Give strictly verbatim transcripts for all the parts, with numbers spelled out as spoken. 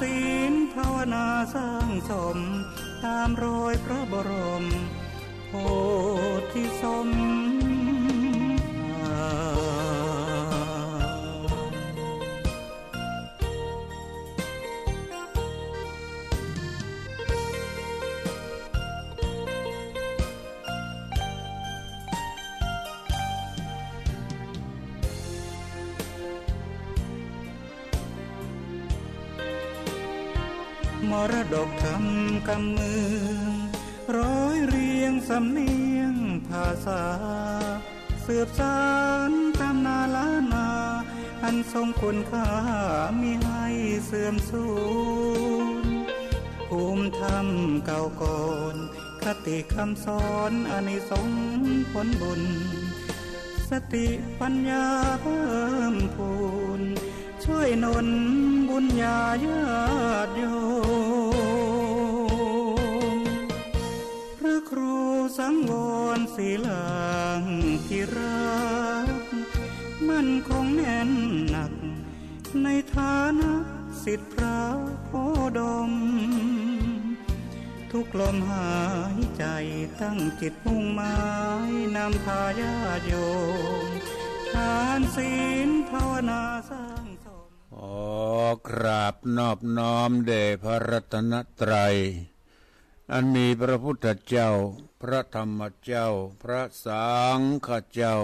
ศีลภาวนาสร้างสม ต๋ามรอยพระบรมโพธิสมภาร มรดกธรรมกำเมือง ร้อยเรียงสำเนียงภาษา สืบสานต๋ามนาล้านนา อันทรงคุณค่ามิให้เสื่อมสูญ ภูมิธรรมเก่าก่อน คติคำสอนอานิสงส์ผลบุญ สติปัญญาเพิ่มพูน ช่วยหนุนบุญญาญาติโยม พระครูสังวรศิลาธิราช มั่นคงแน่นหนัก ในฐานะศิษย์พระโคดม ทุกลมหายใจ๋ ตั้งจิตมุ่งหมาย นำพาญาติโยม ทานศีลภาวนาสร้างสม ขอกราบนอบน้อมแด่พระรัตนตรัย อันมีพระพุทธเจ้า พระธรรมเจ้า พระสังฆเจ้า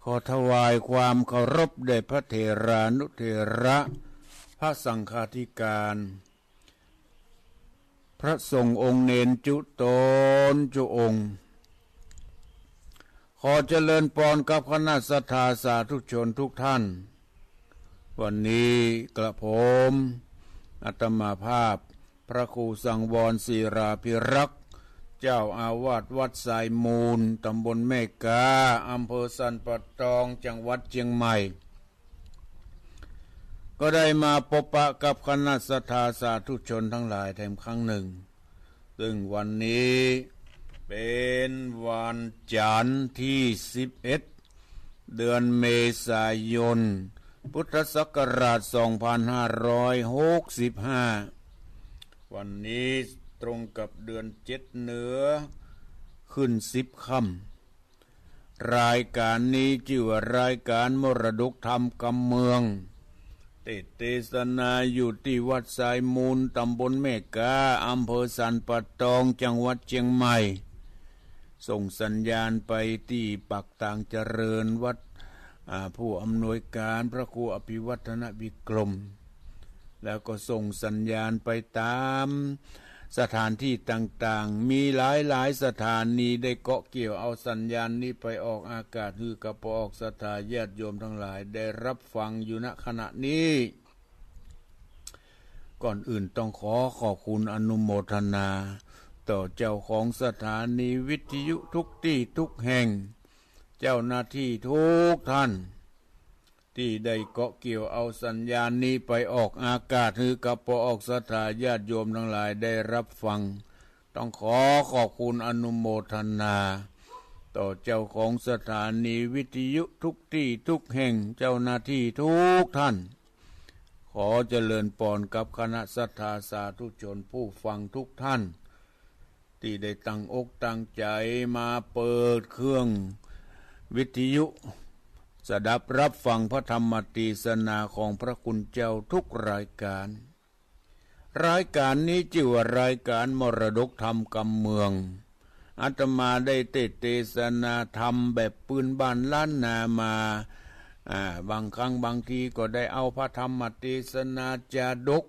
ขอถวายความเคารพแด่พระเถรานุเถระ พระสังฆาธิการ พระสงฆ์องค์เณรจุ๊ตนจุ๊องค์ ขอเจริญปอนกับคณะศรัทธาสาธุชนทุกท่าน วันนี้กระผม อาตมาภาพ พระครูสังวรศิลาธิราช เจ้าอาวาสวัดสายมูล ตำบลแม่ก๊า อำเภอสันป่าตอง จังหวัดเชียงใหม่ ก็ได้มาปะปะกับคณะศรัทธาสาธุชนทั้งหลายแถมครั้งหนึ่ง ซึ่งวันนี้เป็นวันจันทร์ที่สิบเอ็ด เดือนเมษายน พุทธศักราชสองพันห้าร้อยหกสิบห้า วันนี้ตรงกับเดือนเจ็ดเหนือ ขึ้นสิบค่ำ รายการนี้จื้อว่ารายการมรดกธรรมกำเมือง เตสน์เตสนาอยู่ตี้วัดสายมูล ตำบลแม่ก๊า อำเภอสันป่าตอง จังหวัดเชียงใหม่ ส่งสัญญาณไปตี้ปากตางเจริญวัด อ่า ผู้อำนวยการพระครูอภิวัฒนวิกรม แล้วก็ส่งสัญญาณไปต๋ามสถานที่ต่างๆ มีหลายๆ สถานีได้เกาะเกี่ยวเอาสัญญาณนี้ไปออกอากาศ หื้อกับป้อออกศรัทธาญาติโยมทั้งหลายได้รับฟังอยู่ ณ ขณะนี้ ก่อนอื่นต้องขอขอบคุณอนุโมทนา ต่อเจ้าของสถานีวิทยุทุกตี้ทุกแห่ง เจ้าหน้าที่ทุกท่าน ตี้ได้เกาะเกี่ยวเอาสัญญาณนี้ไปออกอากาศ หื้อกับป้อออกศรัทธาญาติโยมทั้งหลายได้รับฟัง ต้องขอขอบคุณอนุโมทนา ต่อเจ้าของสถานีวิทยุทุกตี้ทุกแห่ง เจ้าหน้าที่ทุกท่าน ขอเจริญปอนกับคณะศรัทธาสาธุชนผู้ฟังทุกท่าน ตี้ได้ตั้งอกตั้งใจ๋มาเปิดเครื่องวิทยุ สดับรับฟังพระธรรมเตสนาของพระคุณเจ้าทุกรายการ รายการนี้จื้อว่ารายการมรดกธรรมกำเมือง อาตมาได้เตสน์เตสนาธรรมแบบปื้นบ้านล้านนามา อ่า บางครั้งบางทีก็ได้เอาพระธรรมเตสนาจาดก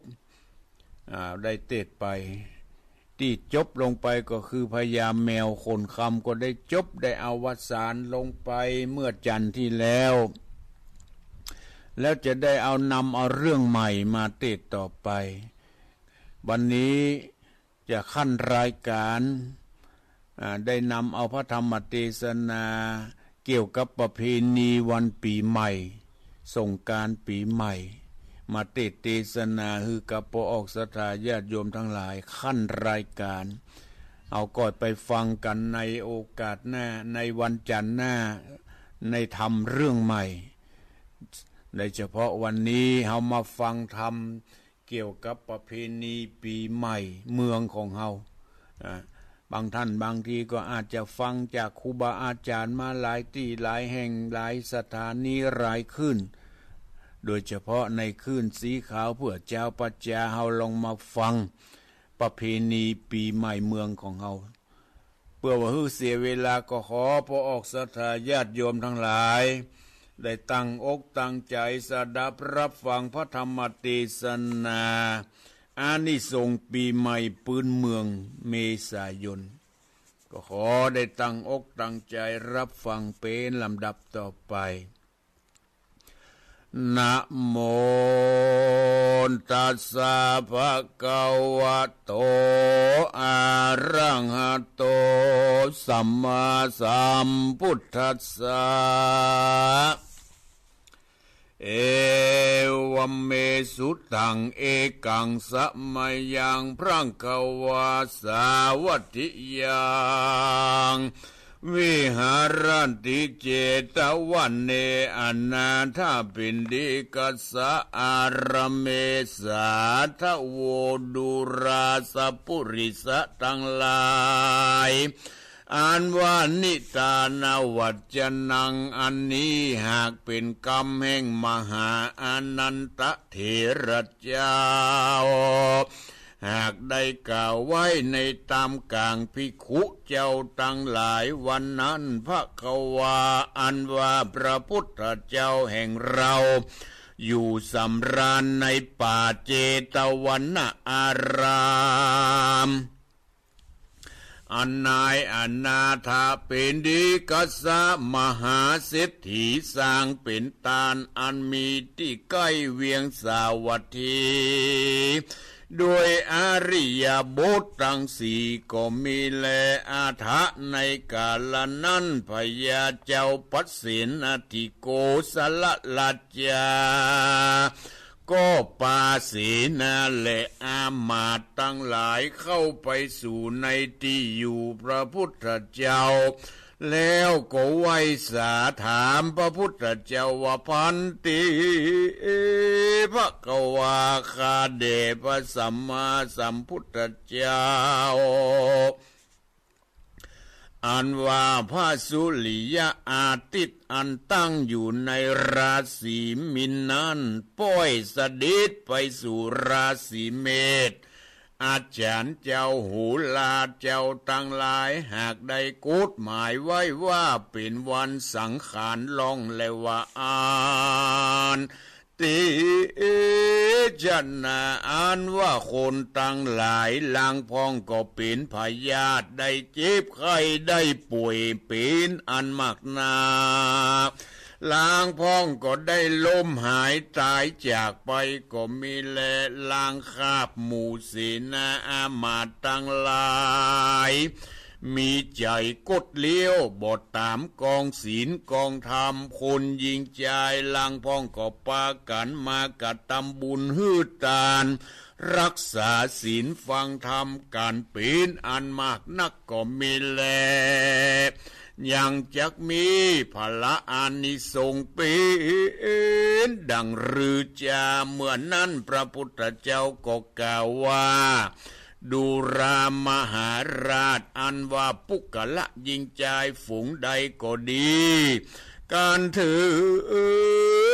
อ่า ได้เตสน์ไป ตี้จบลงไปก็คือพญาแมวขนคำ ก็ได้จบ ได้อวสานลงไปเมื่อจันทร์ที่แล้ว แล้วจะได้เอานำเอาเรื่องใหม่มาเตสน์ต่อไป วันนี้จะขั้นรายการ อ่า ได้นำเอาพระธรรมเตสนาเกี่ยวกับประเพณีวันปี๋ใหม่ สงกรานต์ปี๋ใหม่ มาเตสน์เตสนาหื้อกับป้อออกศรัทธาญาติโยมทั้งหลาย ขั้นรายการ เอาก่อยไปฟังกั๋นในโอกาสหน้า ในวันจันทร์หน้า ในธรรมเรื่องใหม่ โดยเฉพาะวันนี้เฮามาฟังธรรม เกี่ยวกับประเพณีปี๋ใหม่เมืองของเฮา อ่า บางท่านบางทีก็อาจจะฟังจากครูบาอาจ๋ารย์มาหลายตี้หลายแห่งหลายสถานีหลายคลื่น โดยเฉพาะในคลื่นสีขาวเพื่อจาวประจา เฮาลองมาฟังประเพณีปี๋ใหม่เมืองของเฮา เปื้อบ่หื้อเสียเวลาก็ขอปอออกศรัทธาญาติโยมตังหลาย ได้ตั้งอกตั้งใจ๋สดับฮับฟังพระธรรมเตสนา อานิสงส์ปี๋ใหม่ปื๊นเมืองเมษายน ก็ขอได้ตั้งอกตั้งใจ๋ฮับฟังเป๋นลำดับต่อไป นะโมตัสสะภะคะวะโต อะระหะโต สัมมาสัมพุทธัสสะ เอวะเม สุตัง เอกัง สะมะยัง ภะคะวา สาวัตถิยัง วิหะระติ เจตวะเน อนาถะปิณฑิกะสะ อะระเม สาธะโว ดูราสะปุริสะตังหลาย อันว่านิทานะวัจจะนัง อันนี้หากเป๋นกำแห่งมหาอานันทะเถระเจ้า หากได้กล่าวไว้ในต๋ามก๋างภิกขุเจ้าตังหลาย วันนั้นภะคะวา อันว่าพระพุทธเจ้าแห่งเรา อยู่สำราญในป่าเจตวนะอาราม อันนายอนาถะปิณฑิกะสะมหาเศรษฐีสร้างเป๋นตาน อันมีตี้ใก้เวียงสาวัตถี โดยอริยบทตังสี่ก็มีแล อถะ ในกาละนั้น พญาเจ้าปัสเสนทิโกศลราชา ก็ปาเสนาและอามาตย์ตังหลายเข้าไปสู่ในตี้อยู่พระพุทธเจ้า แล้วก็ไหว้สาถามพระพุทธเจ้าว่า ภันติ ภะคะวา ข้าแด่พระสัมมาสัมพุทธเจ้า อันว่าพระสุริยะอาทิตย์อันตั้งอยู่ในราศีมีนนั้น ป้อยเสด็จไปสู่ราศีเมษ อาจ๋ารย์เจ้า โหราเจ้าตังหลาย หากได้กำหนดหมายไว้ว่าเป๋นวันสังขาร ลองแลว่าอัน ติ จะนา อันว่าคนตังหลาย ลางพ่องก็เป๋นพยาธิ ได้เจ็บไข้ ได้ป่วยเป๋นอันมากนัก ลางพ่องก็ได้ล้มหายต๋ายจากไปก็มีแล ลางคาบหมู่เสนาอามาตย์ตังหลาย มีใจ๋กดเลี้ยว บ่ต๋ามกองศีลกองธรรม คนญิงจาย ลางพ่องก็ปากั๋นมากระตำบุญหื้อตาน รักษาศีลฟังธรรมกั๋นเป๋นอันมากนักก็มีแล ยังจักมีผละอานิสงส์เป๋นดังรือจา เมื่อนั้นพระพุทธเจ้าก็กล่าวว่า ดูรามหาราช อันว่าปุคคละญิงจายฝูงใดก็ดี ก๋านเถิ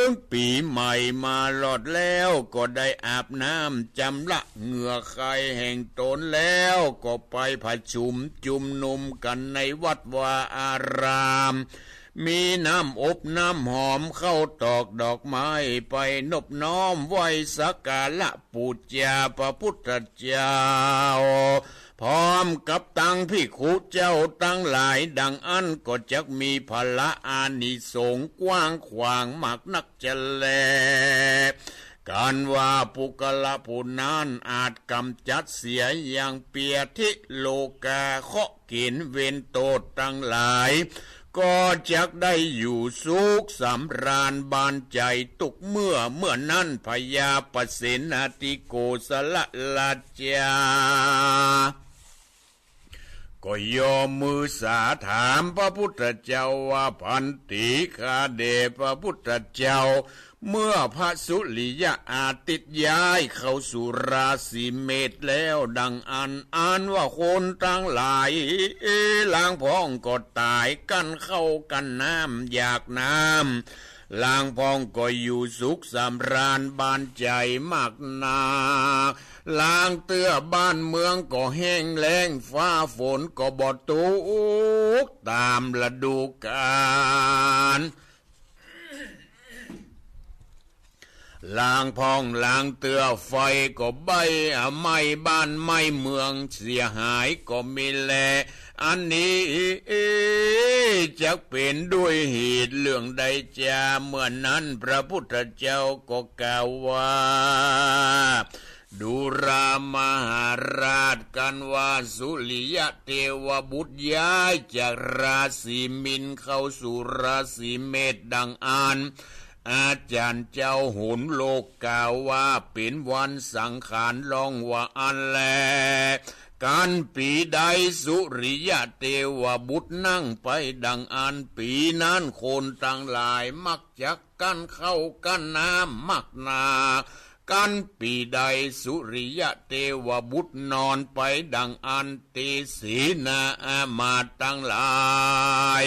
งปี๋ใหม่มารอดแล้ว ก็ได้อาบน้ำจำระเหงื่อไขแห่งต๋นแล้ว ก็ไปผะชุมจุมนุมกั๋นในวัดวาอาราม มีน้ำอบน้ำหอม ข้าวตอกดอกไม้ ไปนบน้อมไหว้สักการะปู๋จาพระพุทธเจ้า พร้อมกับตังภิกขุเจ้าตังหลาย ดังอั้นก็จักมีผละอานิสงส์กว้างขวางมากนักจะแล ก๋านว่าปุคคละผู้นั้นอาจก๋ำจัดเสียยังเปียธิโลกา เคราะห์เข็ญเวรโต้ษตังหลาย ก็จักได้อยู่สุขสำราญบานใจ๋ตุ๊กเมื่อ เมื่อนั้นพญาปัสเสนทิโกศลราชา ก็ยอมมือสาถามพระพุทธเจ้าว่า ภันติ ข้าแด่พระพุทธเจ้า เมื่อพระสุริยะอาทิตย์ย้ายเข้าสู่ราศีเมษแล้วดังอั้น อันว่าคนตังหลาย ลางพ่องก็ต๋าย กั๋นข้าวกั๋นน้ำ อยากน้ำ ลางพ่องก็อยู่สุขสำราญบานใจ๋มากนัก ลางเตื้อบ้านเมืองก็แห้งแล้ง ฟ้าฝนก็บ่ตกต๋ามฤดูก๋าล ลางพ่องลางเตื้อไฟก็ใบ้ ไหม้บ้านไหม้เมืองเสียหายก็มีแล อันนี้จักเป๋นด้วยเหตุเรื่องใดจา เมื่อนั้นพระพุทธเจ้าก็กล่าวว่า ดูรามาหาราช กั๋นว่าสุริยะเตวบุตรย้ายจากราศีมีนเข้าสู่ราศีเมษดังอั้น อาจ๋ารย์เจ้าโหนโลกกล่าวว่าเป๋นวันสังขารล่องว่าอั้นแล กั๋นปี๋ใดสุริยะเตวบุตรนั่งไปดังอั้น ปี๋นั้นคนตังหลายมักจักกั๋นข้าวกั๋นน้ำมากนัก กั๋นปี๋ใดสุริยะเตวบุตรนอนไปดังอั้น เตเสนาอามาตย์ตังหลาย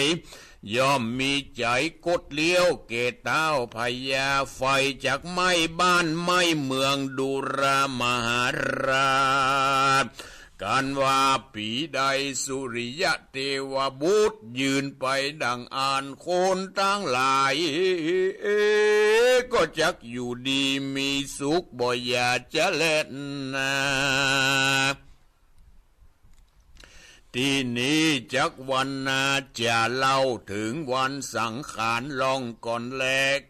ย่อมมีใจ๋โกรธเลี้ยวแก่ต้าวพญา ไฟจักไหม้บ้านไหม้เมือง ดูรามาหาราช กั๋นว่าปี๋ใดสุริยะเตวบุตรยืนไปดังอั้น คนตังหลาย ก็จักอยู่ดีมีสุขบ่อย่าจะแลนา ตี้นี้จักวรรณนาจะเล่าเถิงวันสังขารล่องก่อนแล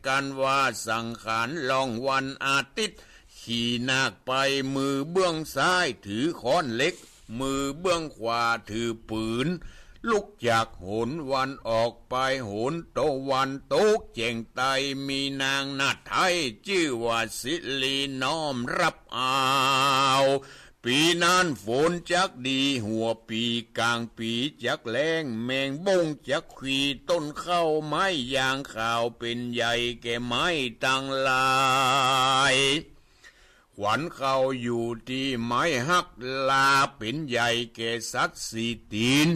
กั๋นว่าสังขารล่องวันอาทิตย์ ขี่นาคไป มือเบื้องซ้ายถือค้อนเหล็ก มือเบื้องขวาถือปืน ลุกจากหนวันออกไปหนตะวันตกแจ้งใต้ มีนางนาฏไทยจื้อว่าสิริน้อมรับเอา ปี๋นั้นฝนจักดีหัวปี๋ ก๋างปี๋จักแล้ง แมงบ้งจักขี ต้นข้าวไม้ยางขาวเป๋นใหญ่แก่ไม้ตังหลาย ขวัญข้าวอยู่ตี้ไม้ฮัก ลาเป๋นใหญ่แก่สัตว์สี่ตี๋น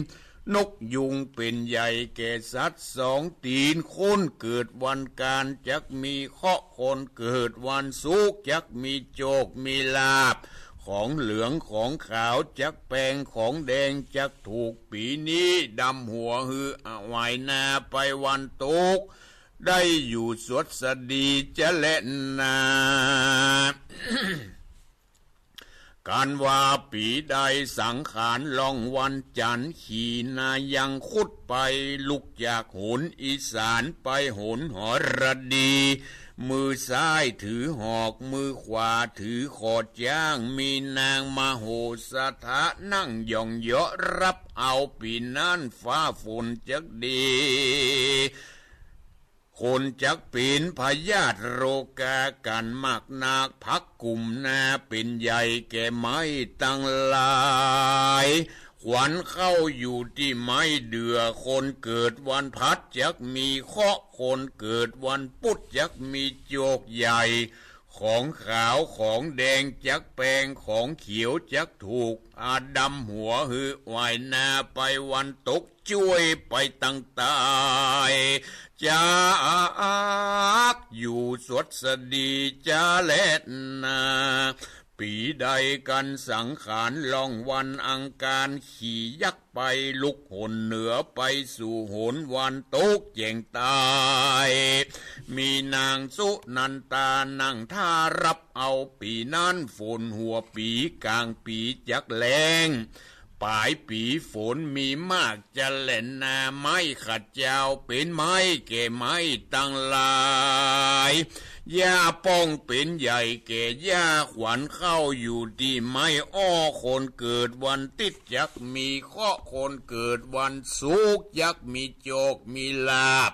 นกยูงเป๋นใหญ่แก่สัตว์สองตี๋น คนเกิดวันอังคารจักมีเคราะห์ คนเกิดวันศุกร์จักมีโจคมีลาภ ของเหลืองของขาวจักแปง ของแดงจักถูก ปี๋นี้ดำหัวหื้อไหว้นาไปวันตก ได้อยู่สวัสดีจะแลนา กั๋นว่าปี๋ใดสังขารล่องวันจันทร์ ขี่นายังคุดไป ลุกจากหนอีสานไปหนหรดี มือซ้ายถือหอก มือขวาถือขอดจ๊าง มีนางมโหสถะนั่งหย่องเยาะรับเอา ปี๋นั้นฟ้าฝนจักดี คนจักเป๋นพยาธิโรคากั๋นมากนัก พักกุมนาเป๋นใหญ่แก่ไม้ตังหลาย ขวัญข้าวอยู่ตี้ไม้เดื่อ คนเกิดวันพฤหัสจักมีเคราะห์ คนเกิดวันปุธจักมีโจคใหญ่ ของขาวของแดงจักแปง ของเขียวจักถูก อาดำหัวหื้อไหว้นาไปวันตก จ้วยไปตังใต้ จักอยู่สวัสดีจะแลนา ปี๋ใดกั๋นสังขารล่องวันอังคาร ขี่ยักษ์ไปลุกหนเหนือไปสู่หนวันตกแจ้งใต้ มีนางสุนันทานั่งท่ารับเอา ปี๋นั้นฝนหัวปี๋ ก๋างปี๋จักแล้ง ป๋ายปี๋ฝนมีมากจะแลนา ไม้ขัดเจ้าเป๋นไม้แก่ไม้ตังหลาย หญ้าป้องเป๋นใหญ่แก่หญ้า ขวัญข้าวอยู่ตี้ไม้อ้อ คนเกิดวันอาทิตย์จักมีเคราะห์ คนเกิดวันศุกร์จักมีโจคมีลาภ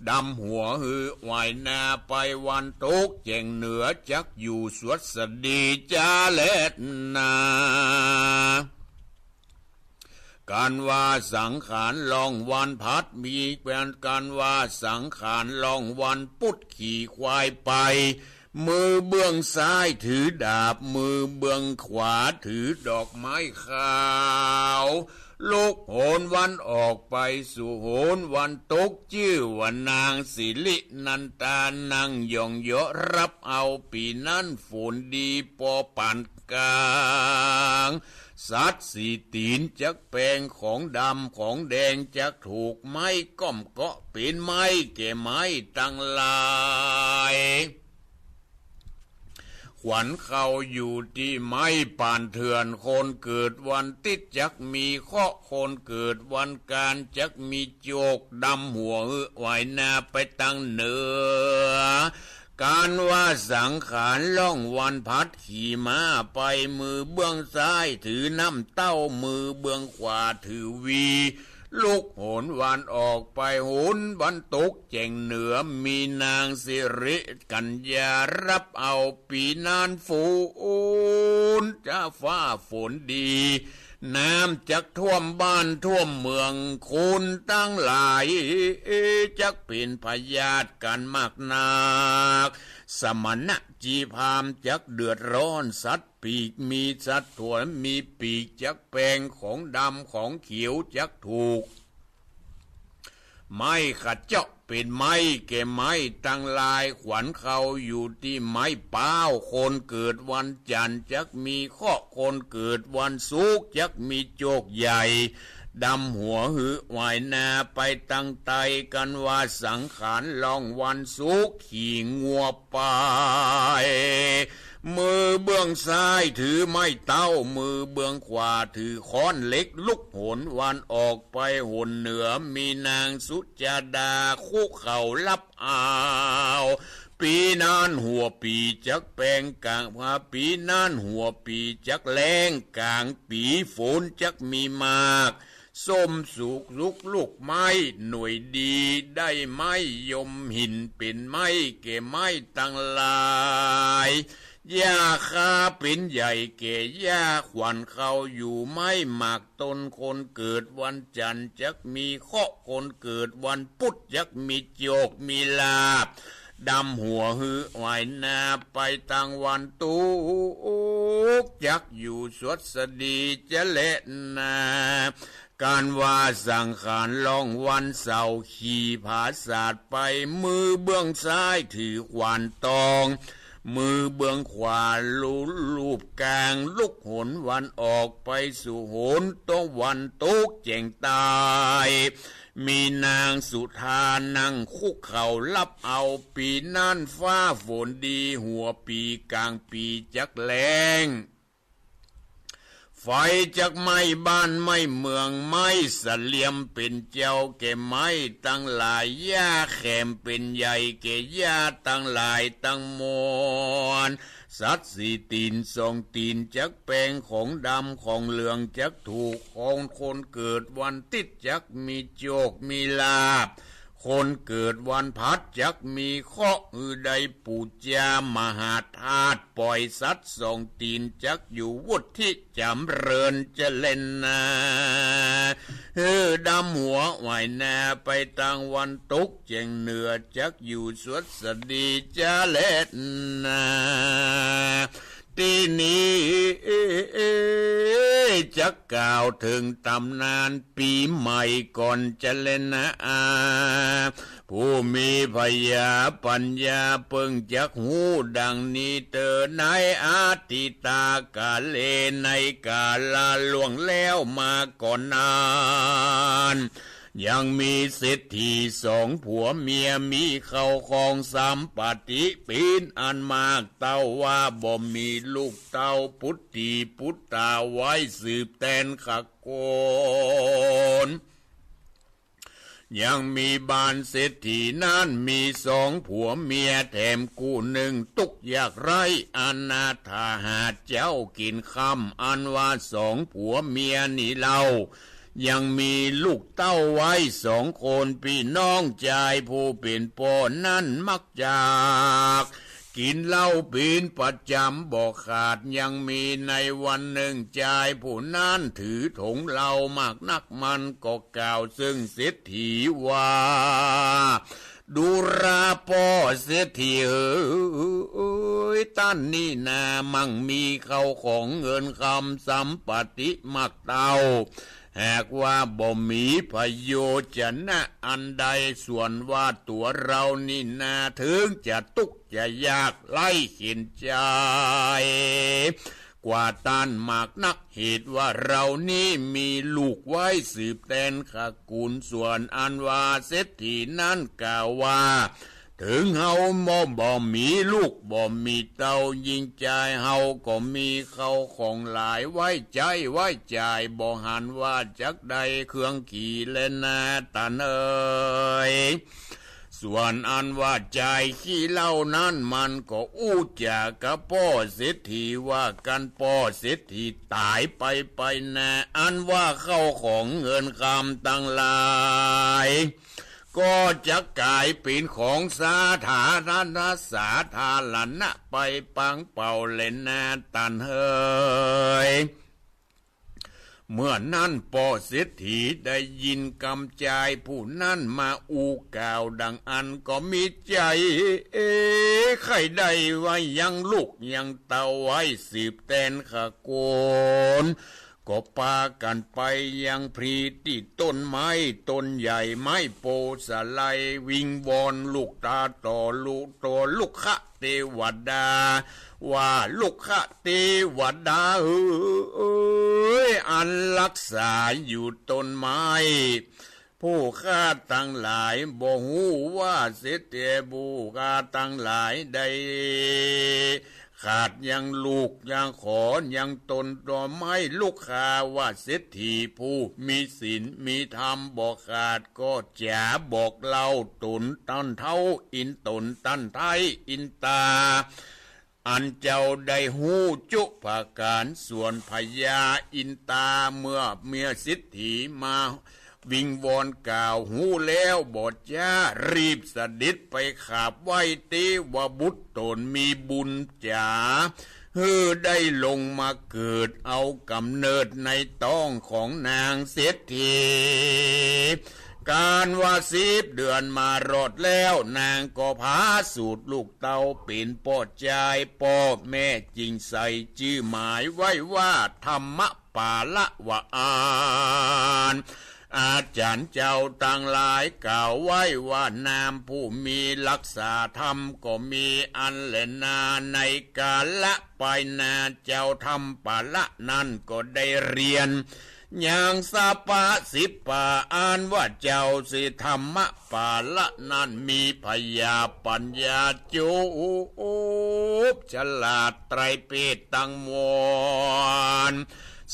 ดำหัวหื้อไหว้นาไปวันตกแจ้งเหนือ จักอยู่สวัสดีจะแลนา ก๋านว่าสังขารล่องวันพลัด มีก๋านว่าสังขารล่องวันปุ๊ด ขี่ควายไป มือเบื้องซ้ายถือดาบ มือเบื้องขวาถือดอกไม้ขาว ลุกโหนวันออกไปสู่โหนวันตก จื้อว่านางสิรินันทา นั่งย่องเยาะฮับเอา ปี๋นั้นฝนดีปอปานก๋าง สัตว์สี่ตี๋นจักแป๋ง ของดำของแดงจักถูก ไม้ก้อมเกาะเป๋นไม้แก่ไม้ตังหลาย ขวัญเข้าอยู่ตี้ไม้ป่านเถื่อน คนเกิดวันติ๊ดจักมีเคราะห์ คนเกิดวันกานจักมีโจค ดำหัวหื้อไหวนาไปตังเหนือ ก๋านว่าสังขารล่องวันพลัด ขี่ม้าไป มือเบื้องซ้ายถือน้ำเต้า มือเบื้องขวาถือวี ลุกโหนวันออกไปโหนวันตกแจ่งเหนือ มีนางสิริกัญญาฮับเอา ปี๋นั้นฝนจะฟ้าฝนดี น้ำจักท่วมบ้านท่วมเมือง คนตังหลายจักเป๋นพยาธิกั๋นมากนัก สมณะจีพราหมณ์จักเดือดร้อน สัตว์ปีกมีสัตว์ตั๋วมีปีกจักแป๋ง ของดำของเขียวจักถูก ไม้ขะเจาะเป๋นไม้แก่ไม้ตังหลาย ขวัญเข้าอยู่ตี้ไม้ป๊าว คนเกิดวันจันทร์จักมีเคราะห์ คนเกิดวันศุกร์จักมีโจคใหญ่ ดำหัวหื้อไหวนาไปตังใต้ ก๋านว่าสังขารล่องวันศุกร์ ขี่งัวไป มือเบื้องซ้ายถือไม้เต้า มือเบื้องขวาถือค้อนเหล็ก ลุกโหนวันออกไปโหนเหนือ มีนางสุจาดาคุกเข่าฮับเอา ปี๋นั้นหัวปี๋จักแป๋งก๋าง ปี๋นั้นหัวปี๋จักแล้ง ก๋างปี๋ฝนจักมีมาก ส้มสุกลูกไม้หน่วยดี ได้ไม้ยมหินเป๋นไม้แก่ไม้ตังหลาย หญ้าคาเป๋นใหญ่แก่หญ้า ขวัญเข้าอยู่ไม้หมากต้น คนเกิดวันจันทร์จักมีเคราะห์ คนเกิดวันพุธจักมีโจคมีลาภ ดำหัวหื้อไหวนาไปตังวันตก จักอยู่สวัสดีจะแลนา ก๋านว่าสังขารล่องวันเสาร์ ขี่ผาสาทไป มือเบื้องซ้ายถือขวานตอง มือเบื้องขวาลูบก๋าง ลุกโหนวันออกไปสู่โหนตะวันตกแจ่งใต้ มีนางสุธานั่งคุกเข่าฮับเอา ปี๋นั้นฟ้าฝนดี หัวปี๋ก๋างปี๋จักแล้ง ไฟจักไหม้บ้านไหม้เมือง ไม้สะเหลี่ยมเป๋นเจ้าแก่ไม้ตังหลาย หญ้าแขมเป๋นใหญ่แก่หญ้าตังหลายตังมวล สัตว์สี่ตี๋นสองตี๋นจักแป๋ง ของดำของเหลืองจักถูก ของคนเกิดวันติ๊ดจักมีโจคมีลาภ คนเกิดวันพลัดจักมีเคราะห์ หื้อได้ปู๋จามหาธาตุ ป่อยสัตว์สองตี๋นจักอยู่วุฒิจ๋ำเริญจะแลนา หื้อดำหัวไหวนาไปตังวันตกแจ่งเหนือ จักอยู่สวัสดีจะแลนา ตี้นี้จักกล่าวเถิงต๋ำนานปี๋ใหม่ก่อนจะแลนา ผู้มีผญาปั๋ญญาเปิงจักฮู้ดังนี้เตอ ในอดีตกาเล ในกาละล่วงแล้วมาก่อนนาน ยังมีเศรษฐีสองผัวเมีย มีเข้าของสัมปัตติเป๋นอันมาก เต้าว่าบ่มีลูกเต้าปุตตีปุตตาไว้สืบแตนขะโกน ยังมีบ้านเศรษฐีนั้นมีสองผัวเมีย แถมกู้นึ่งตุ๊กข์ยากไร้อนาถาหาเจ๊ากิ๋นค่ำ อันว่าสองผัวเมียนี้เล่า ยังมีลูกเต้าไว้สองคน ปี้น้องจายผู้เป๋นป้อนั้นมักจาก กิ๋นเหล้าเป๋นประจ๋ำบ่ขาด ยังมีในวันนึ่งจายผู้นั้นถือถงเหล้ามากนัก มันก็กล่าวเซิ่งเศรษฐีว่า ดูราป้อเศรษฐีเอ๋ย ต้านนี้นามั่งมีเข้าของเงินคำสัมปติมากเต้า หากว่าบ่มีประโยชน์จะนะอันใด ส่วนว่าตั๋วเฮานี่นาเถิงจะตุ๊กข์จะยากไร้เข็ญใจ๋กว่าต้านมากนัก เหตุว่าเฮานี้มีลูกไว้สืบแตนขะกู๋น ส่วนอันว่าเศรษฐีนั้นกล่าวว่า เถิงเฮาบ่ บ่มีลูกบ่มีเต้า ยิ่งจายเฮาก็มีเข้าของหลาย ไว้ใจ๊ไว้จ่าย บ่หันว่าจักได้เครื่องขี้แลนาต้านเอ๋ย ส่วนอันว่าจายขี้เหล้านั้น มันก็อู้จ๋ากับป้อเศรษฐีว่า กันป้อเศรษฐีต๋ายไปไปนา อันว่าเข้าของเงินคำตังหลาย ก็จะก๋ายเป๋นของสาธารณะ สาธารณะไปปังเป่าแลนาต้านเอ๋ย เมื่อนั้นป้อเศรษฐีได้ยินกำจายผู้นั้นมาอู้กล่าวดังอั้น ก็มีใจ๋ใค่ได้ว่ายังลูกยังเต้าไว้สืบแตนขะกู๋น ก็ปากั๋นไปยังพลีตี้ต้นไม้ต้นใหญ่ไม้โพธิ์สาไล วิงวอนลูกตาต่อลูก ต่อลูกขะเตวดา ว่าลูกขะเตวดาเอ๋ย อันฮักษาอยู่ต้นไม้ ผู้ข้าตังหลายบ่ฮู้ว่าเศรษฐี ผู้ข้าตังหลายได้ขาดยังลูกยังขอยังต้นต่อไม้ลูกขะ ว่าเศรษฐีผู้มีศีลมีธรรมบ่ขาด ก็จะบอกเล่าต๋นต้านเท้าอิน ต๋นต้านไท้อินตา อันเจ้าได้ฮู้จุประก๋าน ส่วนพญาอินตา เมื่อเมียเศรษฐีมาวิงวอนกล่าวฮู้แล้ว บ่จ๊ารีบเสด็จไปขาบไหว้เตวบุตรต๋นมีบุญจ๋า หื้อได้ลงมาเกิดเอาก๋ำเนิดในต๊องของนางเศรษฐี ก๋านว่าสิบเดือนมารอดแล้ว นางก็ผาสูติลูกเต้าเป๋นป้อจาย ป้อแม่จึงใส่จื้อหมายไว้ว่าธรรมปาละวาอัน อาจ๋ารย์เจ้าตังหลายกล่าวไว้ว่านามผู้มีฮักษาธรรมก็มีอั้นแลนา ในกาละไปนาเจ้าธรรมปาละนั้นก็ได้เฮียนยังสปะสิบปะ อันว่าเจ้าสิธรรมปาละนั้นมีผญาปั๋ญญาจบฉลาดไตรเพศตังมวล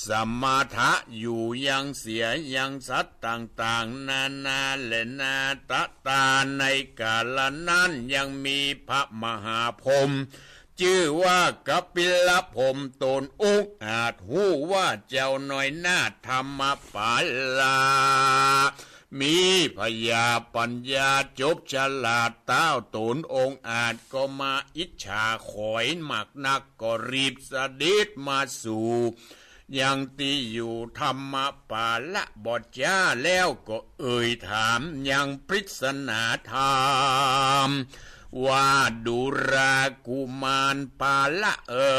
สมาทะอยู่ยังเสียยังสัตว์ต่างๆ นานาแลนา ตะตาในกาละนั้นยังมีพระมหาพรหมจื้อว่ากปิลพรหมต๋นองอาจฮู้ว่าเจ้าน้อยนาถธรรมปาละ มีผญาปั๋ญญาจบฉลาดเต้า ต๋นองอาจก็มาอิจฉาขอยมากนัก ก็รีบเสด็จมาสู่ยังตี้อยู่ธรรมปาละบ่จ๊า แล้วก็เอ่ยถามยังปริศนาธรรม ว่าดูรากุมารปาละเอ๋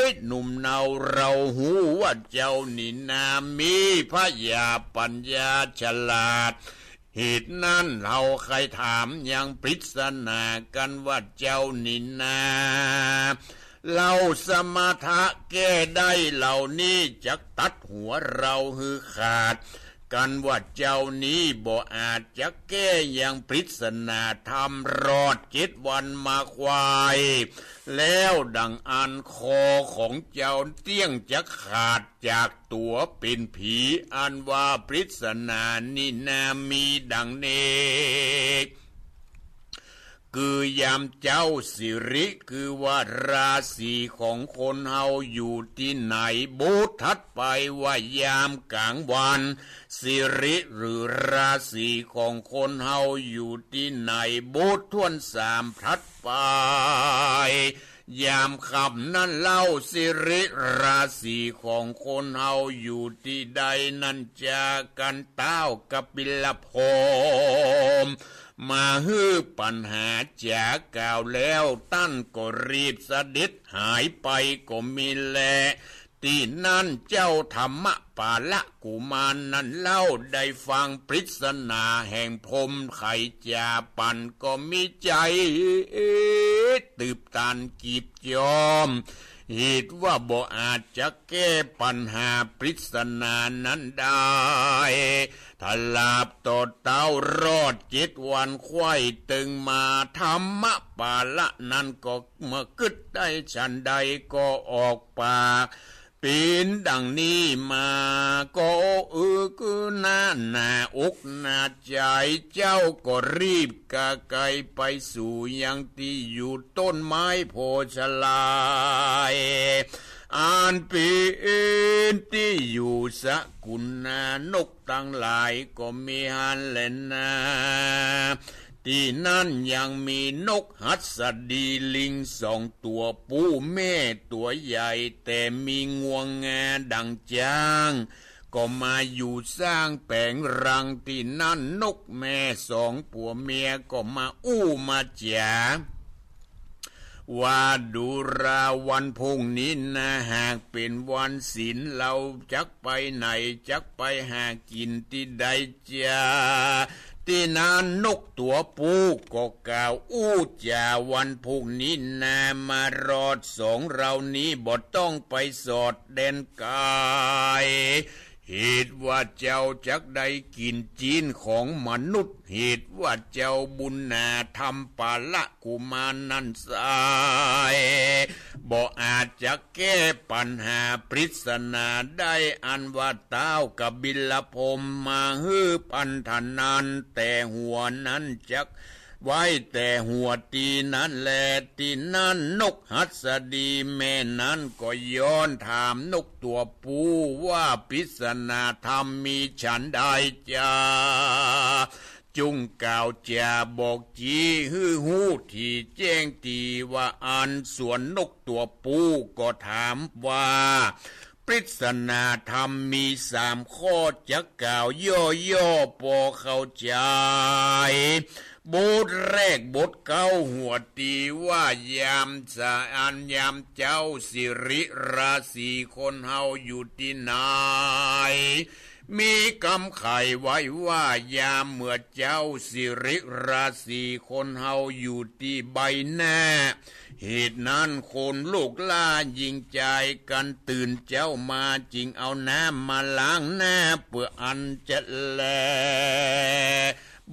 ย หนุ่มเนาเฮาฮู้ว่าเจ้านี่นามีผญาปั๋ญญาฉลาด เหตุนั้นเฮาใค่ถามยังปริศนากั๋นว่าเจ้านี่นา เล่าสมาทะแก้ได้เหล่านี้จักตัดหัวเฮาหื้อขาด กั๋นว่าเจ้านี้บ่อาจจะแก้ยังปริศนาธรรมรอดเจ็ดวันมาควาย แล้วดังอั้นคอของเจ้าเตี้ยงจะขาดจากตั๋วเป๋นผี อันว่าปริศนานี่นามีดังนี้ คือยามเจ๊าสิริ คือว่าราศีของคนเฮาอยู่ตี้ไหน บุตรถัดไปว่ายามก๋างวัน สิริหรือราศีของคนเฮาอยู่ตี้ไหน บุตรถ้วนสามถัดไป ยามค่ำนั้นเล่า สิริราศีของคนเฮาอยู่ตี้ใดนั้น จากั๋นต้าวกบิลพรหม มาหื้อปัญหาจ๋าก่าวแล้ว ต้านก็รีบเสด็จหายไปก็มีแล ตี้นั้นเจ้าธรรมปาละกุมารนั้นเล่า ได้ฟังปริศนาแห่งพรหมไขจ๋าปั๋นก็มีใจ๋ ตื้นตันกีบจ๋อม เหตุว่าบ่อาจจะแก้ปัญหาปริศนานั้นได้ ตราบต่อเต้ารอดเจ็ดวัน ใค่ตึงมาธรรมปาละนั้นก็เมื่อกึ๊ดได้ฉันใดก็ออกปาก เป๋นดังนี้มา ก็เออ คือหน้าหนาอกหน้าใจ๋ เจ้าก็รีบกาไกไปสู่ยังตี้อยู่ต้นไม้โพธิ์ชลาย อันเป๋นตี้อยู่สกุลนกตังหลายก็มีหั้นแลนา ตี้นั้นยังมีนกหัสดีลิงสองตั๋ว ผู้แม่ตั๋วใหญ่ แต่มีงวงงาดังจ๊าง ก็มาอยู่สร้างแป๋งรังตี้นั้น นกแม่สองผัวเมียก็มาอู้มาจ๋า ว่าดูราวันพรุ่งนี้นา หากเป๋นวันศีล เฮาจักไปไหน จักไปหากิ๋นตี้ใดจา ตี้นั้นนกตั๋วผู้ก็กล่าวอู้จ๋า วันพรุ่งนี้นามารอดสองเฮานี้บ่ต้องไปสอดแดนไก๋ เหตุว่าเจ้าจักได้กิ๋นจิ๊นของมนุษย์ เหตุว่าเจ้าบุญนาธรรมปาละกุมารนั้นไส้ บ่อาจจะแก้ปัญหาปริศนาได้ อันว่าต้าวกบิลพรหมมาหื้อปันธนัน แต่หัวนั้นจัก ไว้แต่หัวตี้นั้นแล ตี้นั้นนกหัสดีแม่นั้นก็ย้อนถามนกตั๋วผู้ว่าปริศนาธรรมมีฉันใดจา จุ่งกล่าวจ๋าบอกจี้หื้อฮู้ถี่แจ้งตี้ว่าอั้น ส่วนนกตั๋วผู้ก็ถามว่า ปริศนาธรรมมีสามข้อ จักกล่าวย่อๆ ปอเข้าใจ๋ บทแรกบทเก๊าหัวตี้ว่ายามสะอันยามเจ๊าสิริราศีคนเฮาอยู่ตี้ไหน มีกำไขไว้ว่ายามเมื่อเจ๊าสิริราศีคนเฮาอยู่ตี้ใบหน้า เหตุนั้นคนลูกหล้ายิงใจ๋กั๋นตื่นเจ๊ามา จึงเอาน้ำมาล้างหน้าเปื้ออันจะแล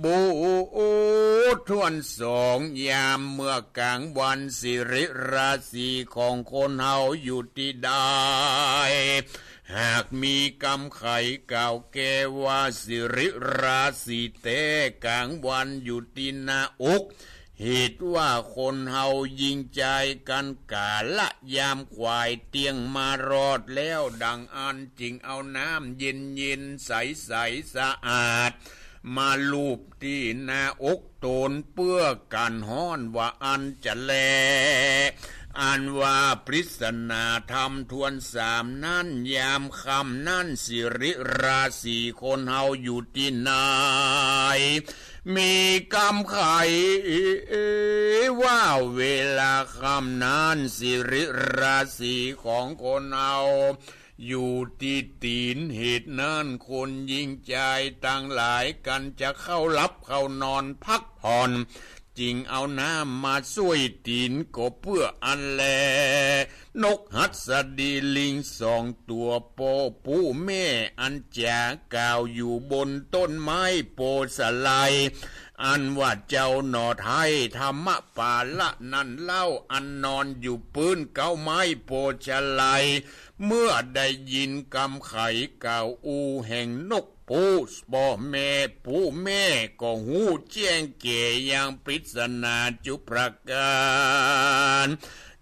บทถ้วนสอง ยามเมื่อกลางวันสิริราศีของคนเฮาอยู่ตี้ใด หากมีกำไขกล่าวแก้ว่าสิริราศีแต๊กลางวันอยู่ตี้หน้าอก เหตุว่าคนเฮายิงใจ๋กั๋นก๋าละยามขวายเตี้ยงมารอดแล้วดังอั้น จึงเอาน้ำเย็นๆ ใสๆ สะอาด มาลูบตี้หน้าอกตนเปื้อกั๋นฮ้อนว่าอั้นจะแล อันว่าปริศนาธรรมถ้วนสามนั้น ยามค่ำนั้นสิริราศีคนเฮาอยู่ตี้ไหน มีกำไขว่าเวลาค่ำนั้นสิริราศีของคนเฮาอยู่ตี้ตี๋น เหตุนั้นคนยิงใจ๋ตังหลายกั๋นจะเข้าหลับเข้านอนพักผ่อน จึงเอาน้ำมาซ่วยตี๋นก็เปื้ออั้นแล นกหัสดีลิงสองตั๋วปอผู้แม่อันจ๋ากล่าวอยู่บนต้นไม้โพธิ์ชลาย อันว่าเจ้าหน่อไท้ธรรมปาละนั้นเล่า อันนอนอยู่ปื๊นเก๊าไม้โพธิ์ชลาย เมื่อได้ยินกำไขกล่าวอู้แห่งนก ผู้ป้อแม่ ผู้แม่ก็ฮู้แจ้งแก่ยังปริศนาจุประก๋าน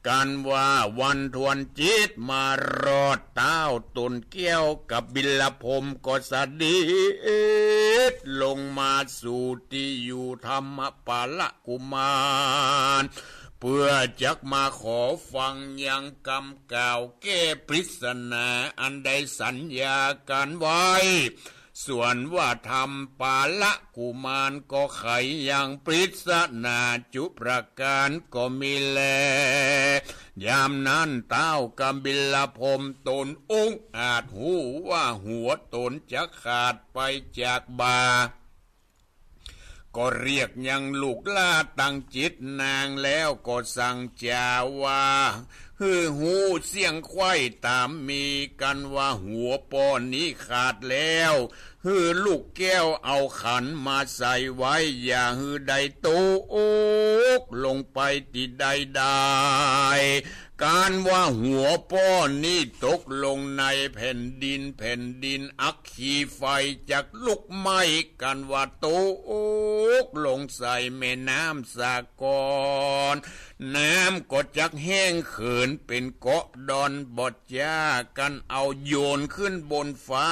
กันว่าวันทวนจิตมารอด ต้าวต๋นแก้วกบิลพรหมก็เสด็จลงมาสู่ตี้อยู่ธรรมปาลกุมาร เปื้อจักมาขอฟังยังกำกล่าวแก้ปริศนาอันได้สัญญากั๋นไว้ ส่วนว่าธรรมปาลกุมารก็ไขยังปริศนาจุประก๋านก็มีแล ยามนั้นต้าวกบิลพรหมต๋นองอาจฮู้ว่าหัวต๋นจะขาดไปจากบ่า ก็เรียกยังลูกหล้าตังเจ็ดนางแล้วก็สั่งจ๋าว่า หื้อฮู้เสี้ยงไขว้ต๋ามมีกั๋นว่าหัวป้อนี้ขาดแล้ว หื้อลูกแก้วเอาขันมาใส่ไว้ อย่าหื้อได้ตกลงไปตี้ใดได้ ก๋านว่าหัวป้อนี้ตกลงในแผ่นดิน แผ่นดินอัคคีไฟจักลุกไหม้ ก๋านว่าตกลงใส่แม่น้ำสาคร น้ำก็จักแห้งเขินเป๋นเกาะดอนบ่จ้า ก๋านเอาโยนขึ้นบนฟ้า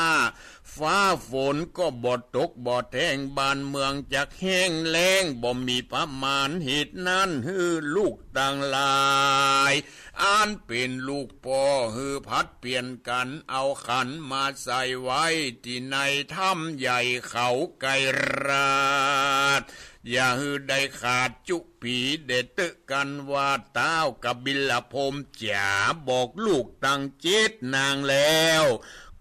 ฟ้าฝนก็บ่ตกบ่แท้ง บ้านเมืองจักแห้งแล้งบ่มีประมาณ เหตุนั้นหื้อลูกตังหลาย อันเป๋นลูกป้อหื้อผลัดเปลี่ยนกั๋นเอาขันมาใส่ไว้ตี้ในถ้ำใหญ่เขาไกรราช อย่าหื้อได้ขาดจุปี เดชะ กั๋นว่าต้าวกบิลพรหมจ๋าบอกลูกตังเจ็ดนางแล้ว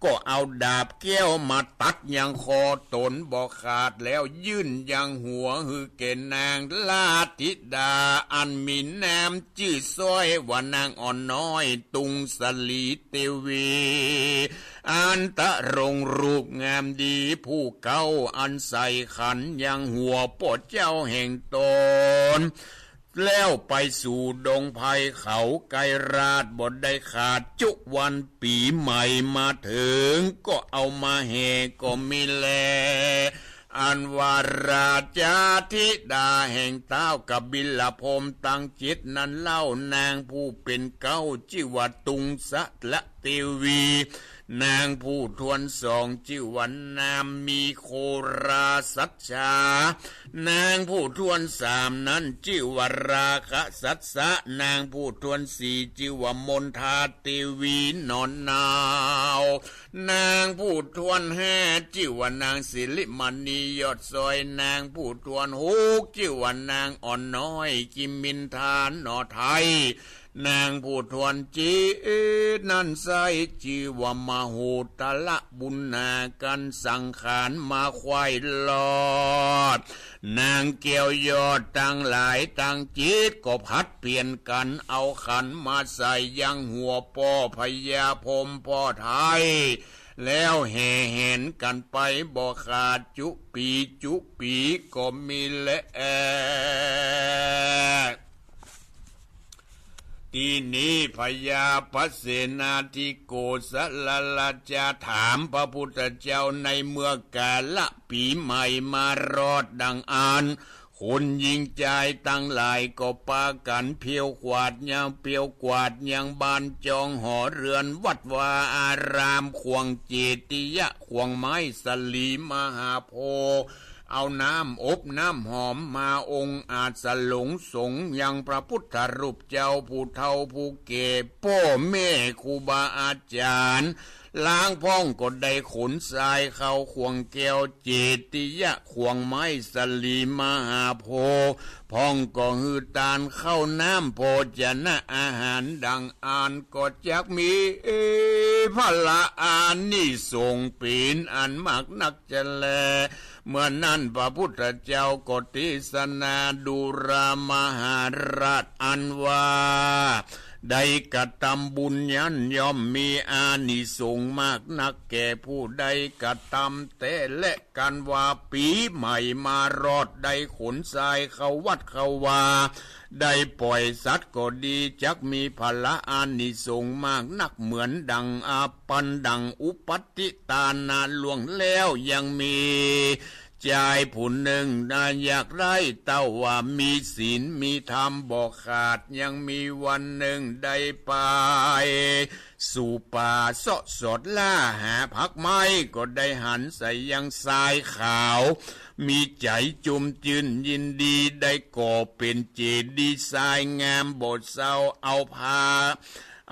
ก็เอาดาบแก้วมาตัดยังคอต๋นบ่ขาดแล้ว ยื่นยังหัวหื้อแก่นางราชธิดาอันมีนามจื้อสร้อย ว่านางอ่อนน้อยตุงสลีเตวี อันตรงรูปงามดีผู้เก๊า อันใส่ขันยังหัวป้อเจ้าแห่งต๋น แล้วไปสู่ดงไพรเขาไกรราช บ่ได้ขาดจุวันปี๋ใหม่มาเถิง ก็เอามาแห่ก็มีแล อันว่าราชธิดาแห่งต้าวกบิลพรหมตังเจ็ดนั้นเล่า นางผู้เป๋นเก๊าจื้อว่าตุงสละเตวี นางผู้ถ้วนสองจื้อว่านางมีโคราสัจฉา นางผู้ถ้วนสามนั้นจื้อว่าราคะสัจฉะ นางผู้ถ้วนสี่จื้อว่ามนทาเตวีหนอนหนาว นางผู้ถ้วนห้าจื้อว่านางสิริมณียอดสร้อย นางผู้ถ้วนหกจื้อว่านางอ่อนน้อยกิมมินทาหนอไทย นางผู้ถ้วนเจ็ดนั้นไส้จื้อว่ามโหตละบุญนา กั๋นสังขารมาไขว้รอด นางแก้วยอดตังหลายตังเจ็ดก็ผลัดเปลี่ยนกั๋นเอาขันมาใส่ยังหัวป้อพญาพรหมป้อไทย แล้วแห่แหนกั๋นไปบ่ขาดจุปีจุปีก็มีแล ตี้นี้พญาพระเสนาธิโกศลราชาถามพระพุทธเจ้า ในเมื่อกาละปี๋ใหม่มารอดดังอั้น คนญิงจายตังหลายก็ปากั๋นเพียวกวาดยัง เพียวกวาดยังบ้านจองหอเฮือนวัดวาอาราม ขว้างเจติยะ ขว้างไม้สาลีมหาโพธิ์ เอาน้ำอบน้ำหอมมาองอาจสลงสรงยังพระพุทธรูปเจ้าผู้เฒ่าผู้แก่ ป้อแม่ครูบาอาจ๋ารย์ ลางพ่องก็ได้ขนทรายเข้าขว้างแก้วเจติยะ ขว้างไม้สาลีมหาโพธิ์ พ่องก็หื้อตานข้าวน้ำโภชนะอาหารดังอั้น ก็จักมี เอ พละอานิสงส์เป๋นอันมากนักจะแล เมื่อนั้นพระพุทธเจ้าก็เตสนาดูรามาหาราชอันว่า ได้กระตำบุญนั้นย่อมมีอานิสงส์มากนัก แก่ผู้ใดกระตำแต๊แล กันว่าปี๋ใหม่มารอด ได้ขนทรายเข้าวัดเข้าวา ได้ป่อยสัตว์ก็ดี จักมีผละอานิสงส์มากนัก เหมือนดั่งอาปัน ดั่งอุปัตติตานะ ล่วงแล้ว ยังมี จายผู้นึ่งนาอยากได้ เต้าว่ามีศีลมีธรรมบ่ขาด ยังมีวันนึ่งได้ไปสู่ป่าเซาะสอดล่าหาผักไม้ ก็ได้หันใส่ยังทรายขาว มีใจ๋จุมจื้นยินดี ได้ก่อเป๋นเจดีย์ทรายงามบ่เซา เอาผ้า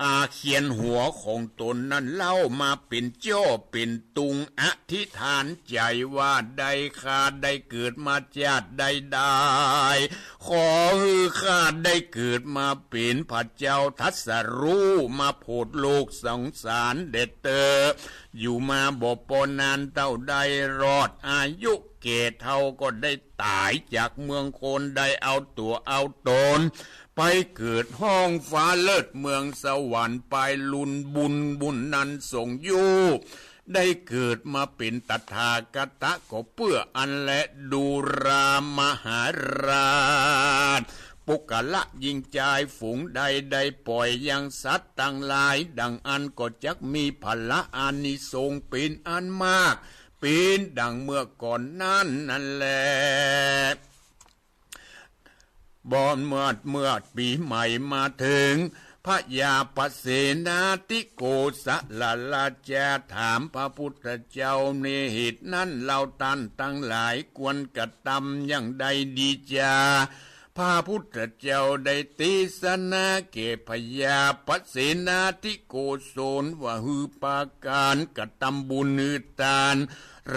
อาเขียนหัวของต๋นนั้นเล่ามาเป๋นจ้อเป๋นตุง อธิษฐานใจ๋ว่า ได้ข้าได้เกิดมาจาติใดๆ ขอหื้อข้าได้เกิดมาเป๋นพระเจ้าตรัสรู้ มาโผดโลกสงสารแด่เต๊อะ อยู่มาบ่ปอนานเต้าใด รอดอายุแก่เฒ่า ก็ได้ต๋ายจากเมืองคน ได้เอาตั๋วเอาต๋น ไปเกิดห้องฟ้าเลิศเมืองสวรรค์ ไปลุนบุญบุญนั้นส่งอยู่ ได้เกิดมาเป๋นตถาคตะ ก็เปื้ออั้นแล ดูรา มหาราช ปุคคละหญิงจายฝูงใด ได้ป่อยยังสัตว์ตังหลายดั่งอั้น ก็จักมีผละอานิสงส์เป๋นอันมาก เป๋นดั่งเมื่อก่อนนั้นนั้นแล บ่เมื่อ เมื่อปี๋ใหม่มาเถิง พญาปเสนาธิโกศลราชาถามพระพุทธเจ้า ในเหตุนั้นเฮาต้านตังหลายควรกระตำอย่างใดดีจา พระพุทธเจ้าได้เตสนาแก่พญาปเสนาธิโกศลว่า หื้อปาก๋านกระตำบุญ หื้อตาน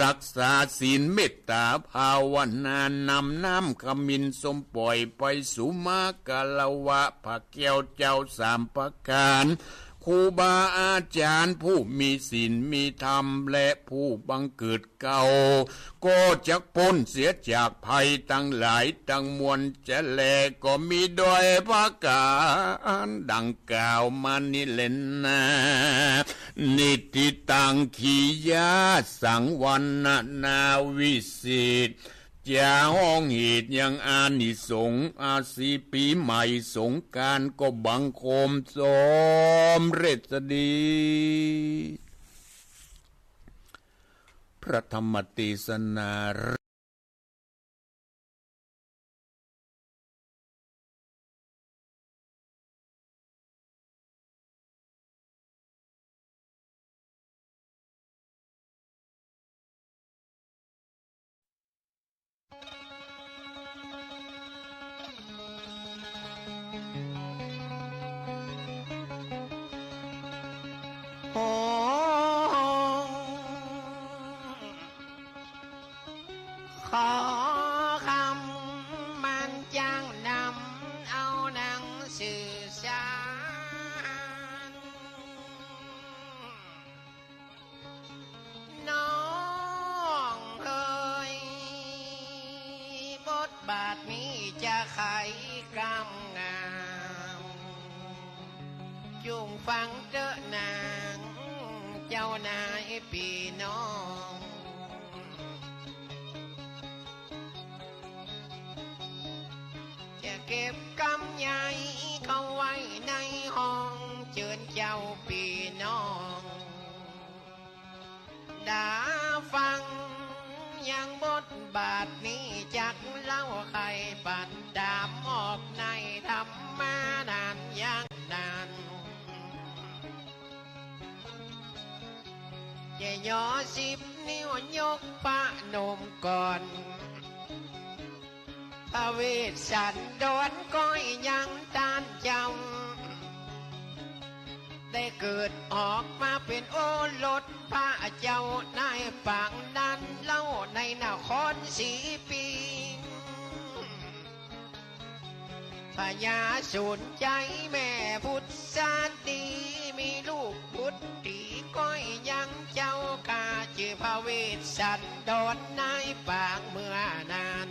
รักษาศีล เมตตาภาวนานำน้ำขมิ้นส้มป่อยไปสู่มหาคารวะพระแก้วเจ้าสามประก๋าน ครูบาอาจ๋ารย์ผู้มีศีลมีธรรมและผู้บังเกิดเกล้า ก็จักป๊นเสียจากภัยตังหลายตังมวลจะแล ก็มีด้วยประก๋านดั่งกล่าวมานี้แลนา นิทธิตัง ขียาสัง วรรณนาวิเศษ จะฮ้องเหตุยังอานิสงส์อาศีปี๋ใหม่สงกรานต์ ก็บังคมสำเร็จดี พระธรรมเตสนาขอคำมันจงนำเอาหนังสือสาร น้องเอ๋ย บทบาทนี้จะไขกำงาม จุ่งฟังเต๊อะนางเจ้านายปี้น้อง จะเก็บกำใหญ่เข้าไว้ในห้อง เจิญเจ้าปี้น้อง ดาฟังยังบทบาทนี้จักเล่าไขปัดต๋ามออกในธรรมานั้นอย่างนั้น จะย่อสิบนิ้วยกประนมก่อน พระเวสสันดรก็ยังต้านเจ้า ได้เกิดออกมาเป๋นโอรสพระเจ้าในปางนั้นเล่าในนครสีปิง พญาสนชัยแม่บุตรสาดี มีลูกบุตรีก็ยังเจ้าข้า จื้อพระเวสสันดรในปางเมื่อนั้น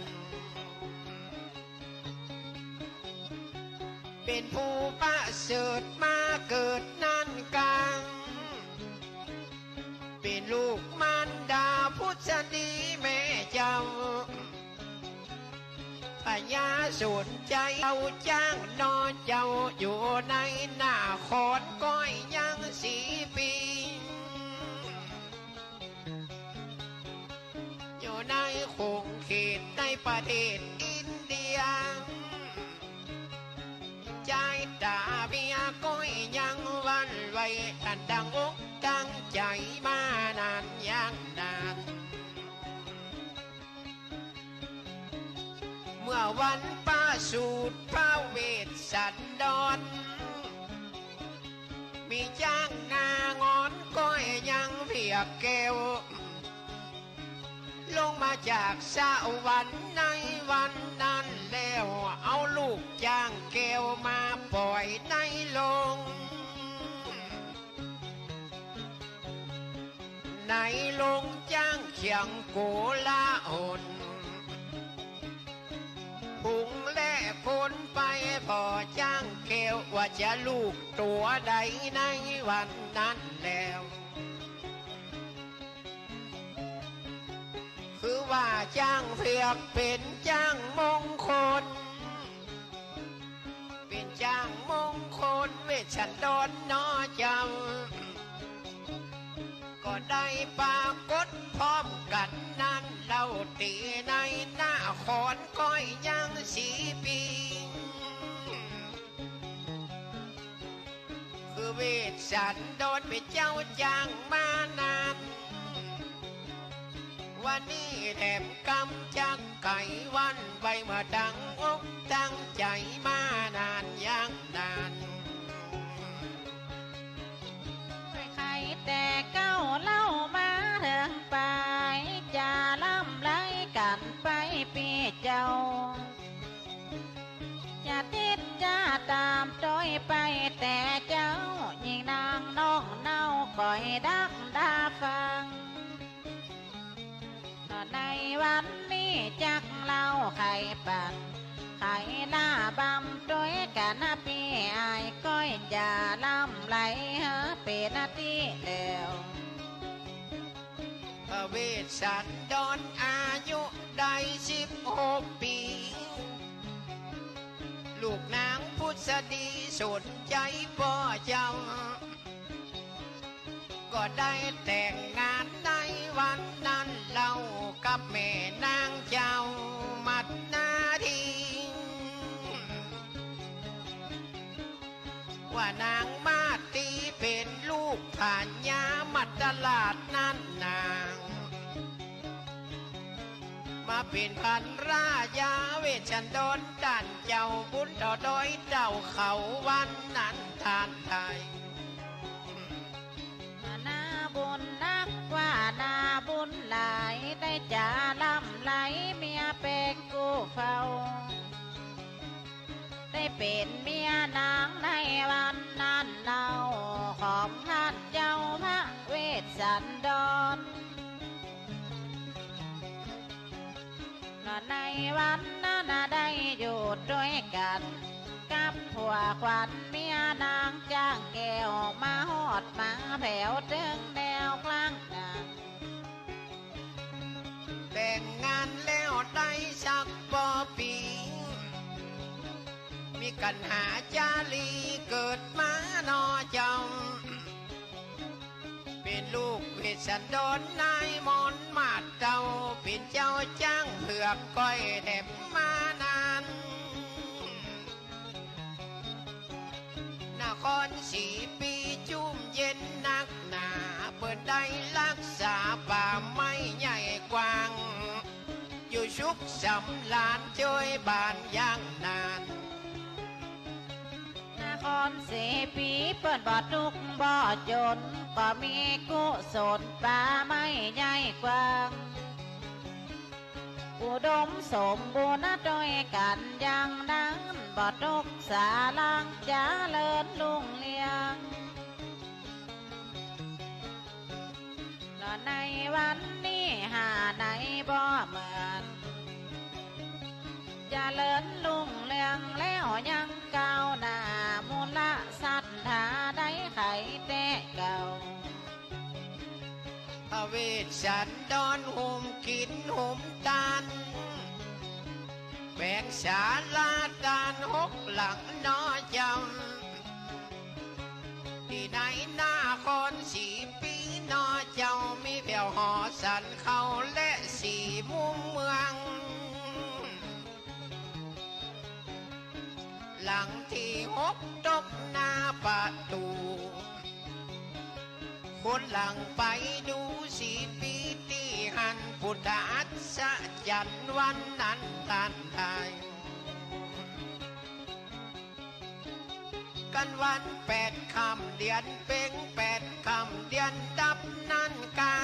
เป๋นผู้ประเสริฐ สนใจ๋เจ้าจ๊างหนอเจ้า อยู่ในนครก็ยังสีปี อยู่ในขงเขตในประเทศอินเดีย จายต๋าเมียก็ยังหวั่นไหว ต้านตั้งอกตั้งใจ๋มานานอย่างนาน เมื่อวันประสูติพระเวสสันดร มีจ๊างหน้างอนก็ยังเผียกแก้ว ลงมาจากสวรรค์ในวันนั้นแล้ว เอาลูกจ๊างแก้วมาป่อยในโลง ในโลงจ๊างเขียงโกลาหล ฝูงและคนไปผ่อจ๊างแก้วว่าจะลูกตั๋วใดในวันนั้นแล้ว คือว่าจ๊างเผือกเป๋นจ๊างมงคล เป๋นจ๊างมงคลเวสสันดรหนอเจ้า ก็ได้ปรากฏพร้อมกั๋นนั้นเล่า ตี้ในนครก็ยังสีปี คือเวสสันดรเป๋นเจ้าจ๊างมานาน วันนี้แถมกำจักไขหวั่นไหว เมื่อตั้งอกตั้งใจ๋มานานอย่างนาน ใค่แต่เก๊าเล่ามาเถิงไป จะล้ำไหลกั๋นไปปี้เจ้า จะติดจะต๋ามตวยไปแต่เจ๊า ยิ่งนางน้องเนาก็ดักดาฟัง ในวันนี้จักเล่าไขปัน ไขหน้าบำตวยกั๋นนะปี้อ้าย ก้อยจะล้ำไหลเฮอเป๋นตี้แล้ว พระเวสสันดรอายุได้สิบหกปี๋ ลูกนางผุสดีสนใจ๋ป้อเจ้า ก็ได้แต่งงานในวันนั้นเล่ากับแม่นางเจ้ามัตตาที ว่านางมาตีเป๋นลูกพญามัตตราชนั้นนา มาเป๋นภรรยาเวสสันดรต้านเจ้าบุญต่อดอยเต้าเขาวันนั้นต้านไทย นาบุญนักว่านาบุญหลาย ได้จะล้ำไหลเมียเป๋นกู้เฝ้า ได้เป๋นเมียนางในวันนั้นเล่า ของต้านเจ้าพระเวสสันดร ในวันนั้นได้อยู่ตวยกั๋น กับผัวขวัญเมียนางจ๊างแก้ว มาฮอดมาแผวเถิงแนวกลางนา แต่งงานแล้วได้สักป้อปี๋ มีกัณหาจารีเกิดมาหนอเจ้า เป๋นลูกเวสสันดรนายมอนมาดเต้า เป๋นเจ้าจ๊างเผือกก้อยแถมมานาน นครสีปีจุ่มเย็นนักหนา เปิ้นได้ฮักษาป่าไม้ใหญ่กว้าง อยู่สุขสำราญจ้อยบ้านอย่างนาน นครสีปีเปิ้นบ่ตุ๊กข์บ่จ๋น ก็มีกุศลป่าไม้ใหญ่กว้าง อุดมสมบูรณ์ตวยกั๋นอย่างนั้น บ่ตุ๊กข์สารังเจริญรุ่งเรือง ในวันนี้หาไหนบ่เหมือน เจริญรุ่งเรืองแล้วยังก้าวหน้า มูลศรัทธาได้ไขแต่เก่า พระเวสสันดรหุมกิ๋นหุมตาน แบ่ง ศาลาต้านหกหลังน้อเจ้า ตี้ในนครสีปีน้อเจ้า มีแผวหอสันเข้าและสี่มุมเมือง หลังตี้หกตกหน้าประตู๋ คนหลั่งไปดูสีปีตี้หั้น ปุ้นตาอัศจรรย์วันนั้นต้านทาย กั๋นวันแปดค่ำเดือนเพ็ง แปดค่ำเดือนดับนั้นกา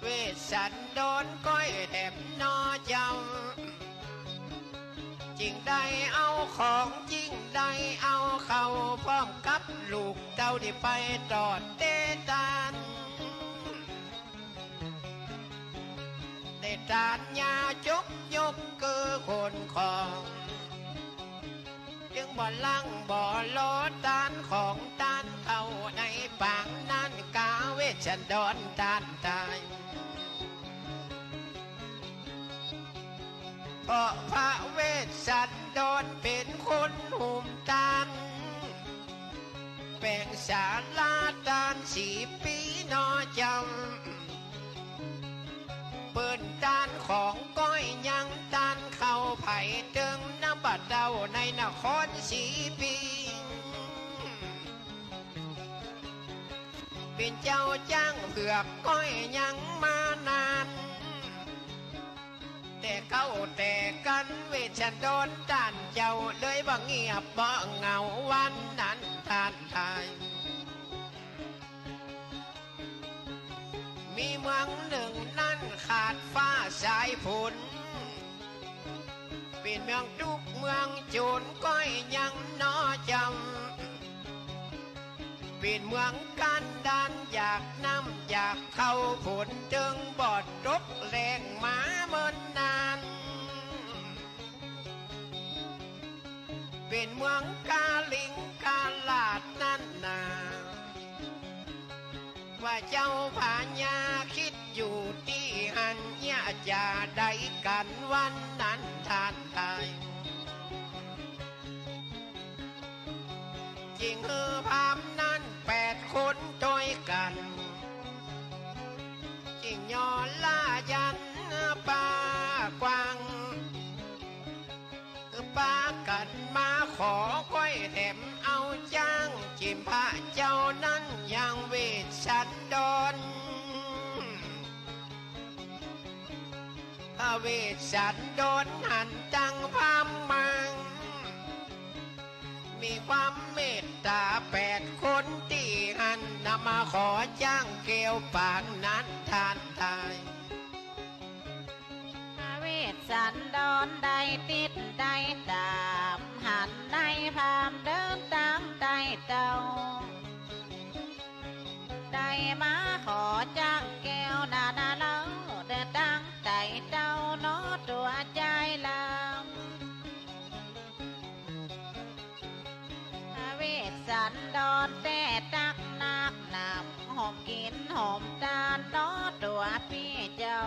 เวสสันดรก้อยแถมน้อเจ้า จึ่งได้เอาของ จึ่งได้เอาเข้า พร้อมกับลูกเต้าตี้ไปตอดเตตาน ได้ตานยาจกยกเกือขนของ จึงบ่ลั่งบ่รอตานของตานเข้า ในปางนั้นกา เวสสันดรต้านตาย เพราะพระเวสสันดรเป๋นคนหุมตาน แป๋งศาลาต้านสีปีน้อเจ้า เปิ้นตานของก้อยยังตานเข้า ไผเติงน้ำบ่าเต้าในนครสีปี เป๋นเจ้าจ๊างเผือกก้อยยังมานาน แต่เก๊าแต่กั๋น เวสสันดรต้านเจ้า เลยบ่เงียบบ่เหงาวันนั้นต้านทาย มีเมืองนึ่งนั้นขาดฟ้าสายฝน เป๋นเมืองตุ๊กข์เมืองจ๋นก้อยยังน้อเจ้า เป๋นเมืองกันดาร อยากน้ำอยากข้าว ฝนเจิงบ่ตกแล้งมาเมินนาน เป๋นเมืองกาลิงกาลาดนั้นนา ว่าเจ้าพญาคิดอยู่ตี้หั้น เยียะจาใดกั๋นวันนั้นต้านทาย จึ่งหื้อพราหมณ์นั้นแปดคนตวยกั๋น จึ่งย่อล่ายันป่ากว้าง คือปากั๋นมาขอก้อยแถมเอาจ๊าง จิ่มพระเจ้านั้นยังเวสสันดร พระเวสสันดรหันตังพราหมณ์มา มีความเมตต๋าแปดคนตี้หั้น นำมาขอจ๊างแก้วปางนั้นต้านทาย พระเวสสันดรได้ติดได้ต๋าม หันนายพราหมณ์เดินตางใต้เต้า ได้มาขอจ๊างแก้วนานาเล่า เดินตางใต้เต้าหนอตั๋วจายลำ พระเวสสันดรแต๊ตักนักหนำ หอมกิ๋นหอมตานหนอตั๋วปี้เจ้า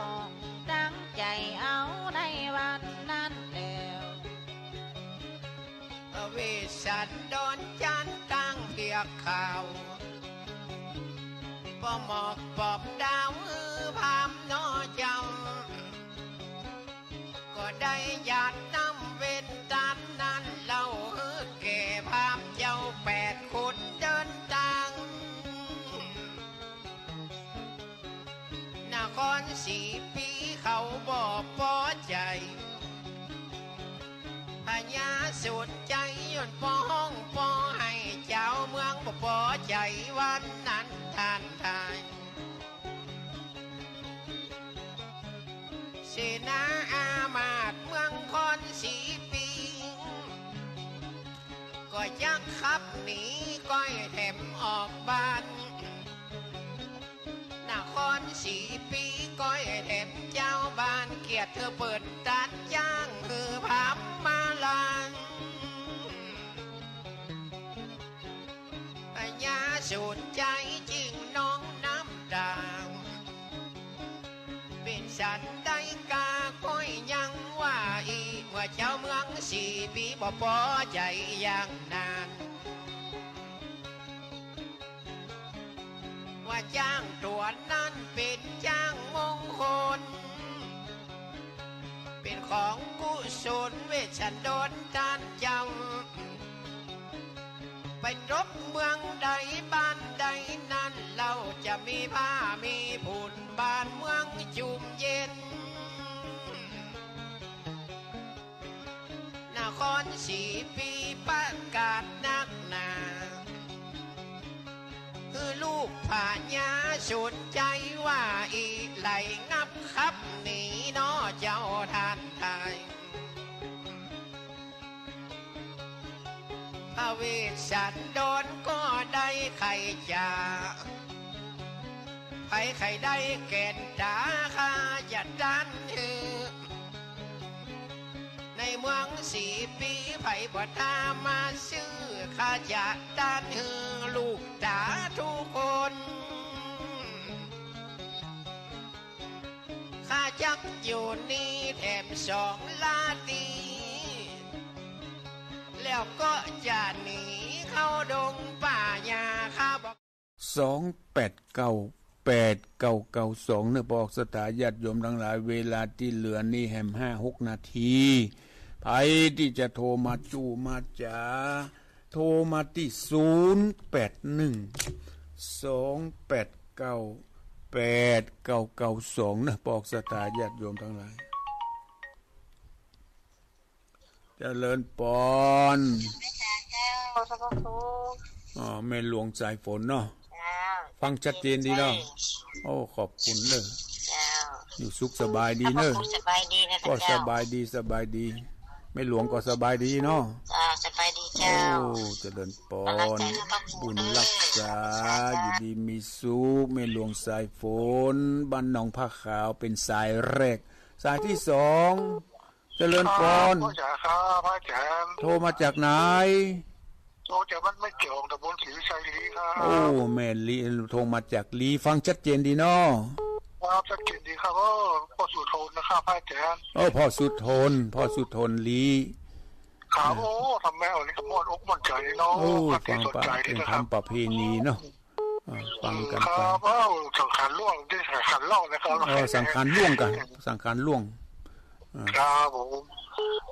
ตั้งใจ๋เอาในวันนั้นแล้ว พระเวสสันดรจันตั้งเปียกขาว ปอหมอกปอบดาวหื้อพราหมณ์หนอเจ้า ก็ได้หยาดน้ำเวนตานนั้นเล่า หื้อแก่พราหมณ์เจ้าแปดคนเดินตาง นครสีปีเขาบ่ปอใจ๋ พญาสนชัยย่นปอฮ้องปอไห้ จาวเมืองบ่ปอใจ๋วันนั้นต้านทาย เสนาอามาตย์เมืองคอนสีปี ก็จักขับหนีก้อยแถมออกบ้าน นครสีปีก้อยแถมจาวบ้าน เกียรติเธอเปิ้นตัดจ้างหื้อพราหมณ์มาลาน พญาสนชัยจึงน้องน้ำต๋า เป๋นสันใดกาก้อยยังว่า สี่ปี๋บ่ปอใจ๋อย่างนั้น ว่าจ๊างตั๋วนั้นเป๋นจ๊างมงคล เป๋นของกุศลเวชสันดรต้านเจ้า ไปตกเมืองใดบ้านใดนั้น เฮาจะมีผ้ามีผุ่นบ้านเมืองจุ่มเย็น นครสี่ปี๋ประกาศนักหนา หื้อลูกพญาสนใจ๋ว่าอี้ไหล่งับขับหนีเนาะเจ้าต้านไต้ พระเวชสันดรก็ได้ใค่จะ ใผใค่ได้แก่นต๋าข้าจะต้านหื้อ ในเมืองสี่ปี๋ใผบ่ต้ามาซื้อ ข้าจะต้านหื้อลูกต๋าทุกคน ข้าจักอยู่นี่แถมสองราตรี แล้วก็จะหนีเข้าดงป่าหญ้า ข้าบอก สองแปดเก้า แปดเก้าเก้าสอง เน่อ ปอออกสตาร์ ญาติโยมตังหลาย เวลาตี้เหลือนี้แหมห้าหกนาที ใผตี้จะโทรมาจู้มาจ๋า โทรมาตี้ ศูนย์แปดหนึ่ง สองแปดเก้า แปดเก้าเก้าสอง เน่อ ปอออกสตาร์ ญาติโยมตังหลาย เจริญปอน เจ้า เจ้า เจ้า อ๋อ แม่หลวงสายฝนเนาะ เจ้า ฟังชัดเจนดีเนาะ โอ้ ขอบคุณเน่อ เจ้า อยู่สุขสบายดีเน่อ สบายดีนะ ก็ เจ้า สบายดี สบายดี แม่หลวงก็สบายดีเนาะ เจ้า สบายดีเจ้า โอ้ เจริญปอน กำลังใจให้พระครู บุญรักษา เจ้า อยู่ดีมีสุข แม่หลวงสายฝน บ้านหนองผ้าขาว เป๋นสายแรก สายตี้สอง เจริญปอน ครับ พ่อจ๋าครับ พระอาจารย์ โทรมาจากไหน โอ้ จากบ้านแม่จอง ตำบลศรีวิชัยลี้ครับ โอ้ แม่ลี้ โทรมาจากลี้ ฟังชัดเจนดีเนาะ ครับ ชัดเจนดีครับ โอ้ พ่อสุทนนะครับ พระอาจารย์ โอ้ พ่อสุทน พ่อสุทนลี้ ครับ โอ้ ทำไมวันนี้ก็ม่วนอกม่วนใจ๋เนาะ โอ้ ครับ ฟัง ที่สนใจ๋ ปะ ดีนะครับ เป๋นธรรมประเพณีเนาะ อ่า ฟังกั๋นไป ครับ เอ้า สังขารล่วง ตี้สังขารล่องนะครับ เออ สังขารล่วงกั๋น สังขารล่วง อ่า ครับผม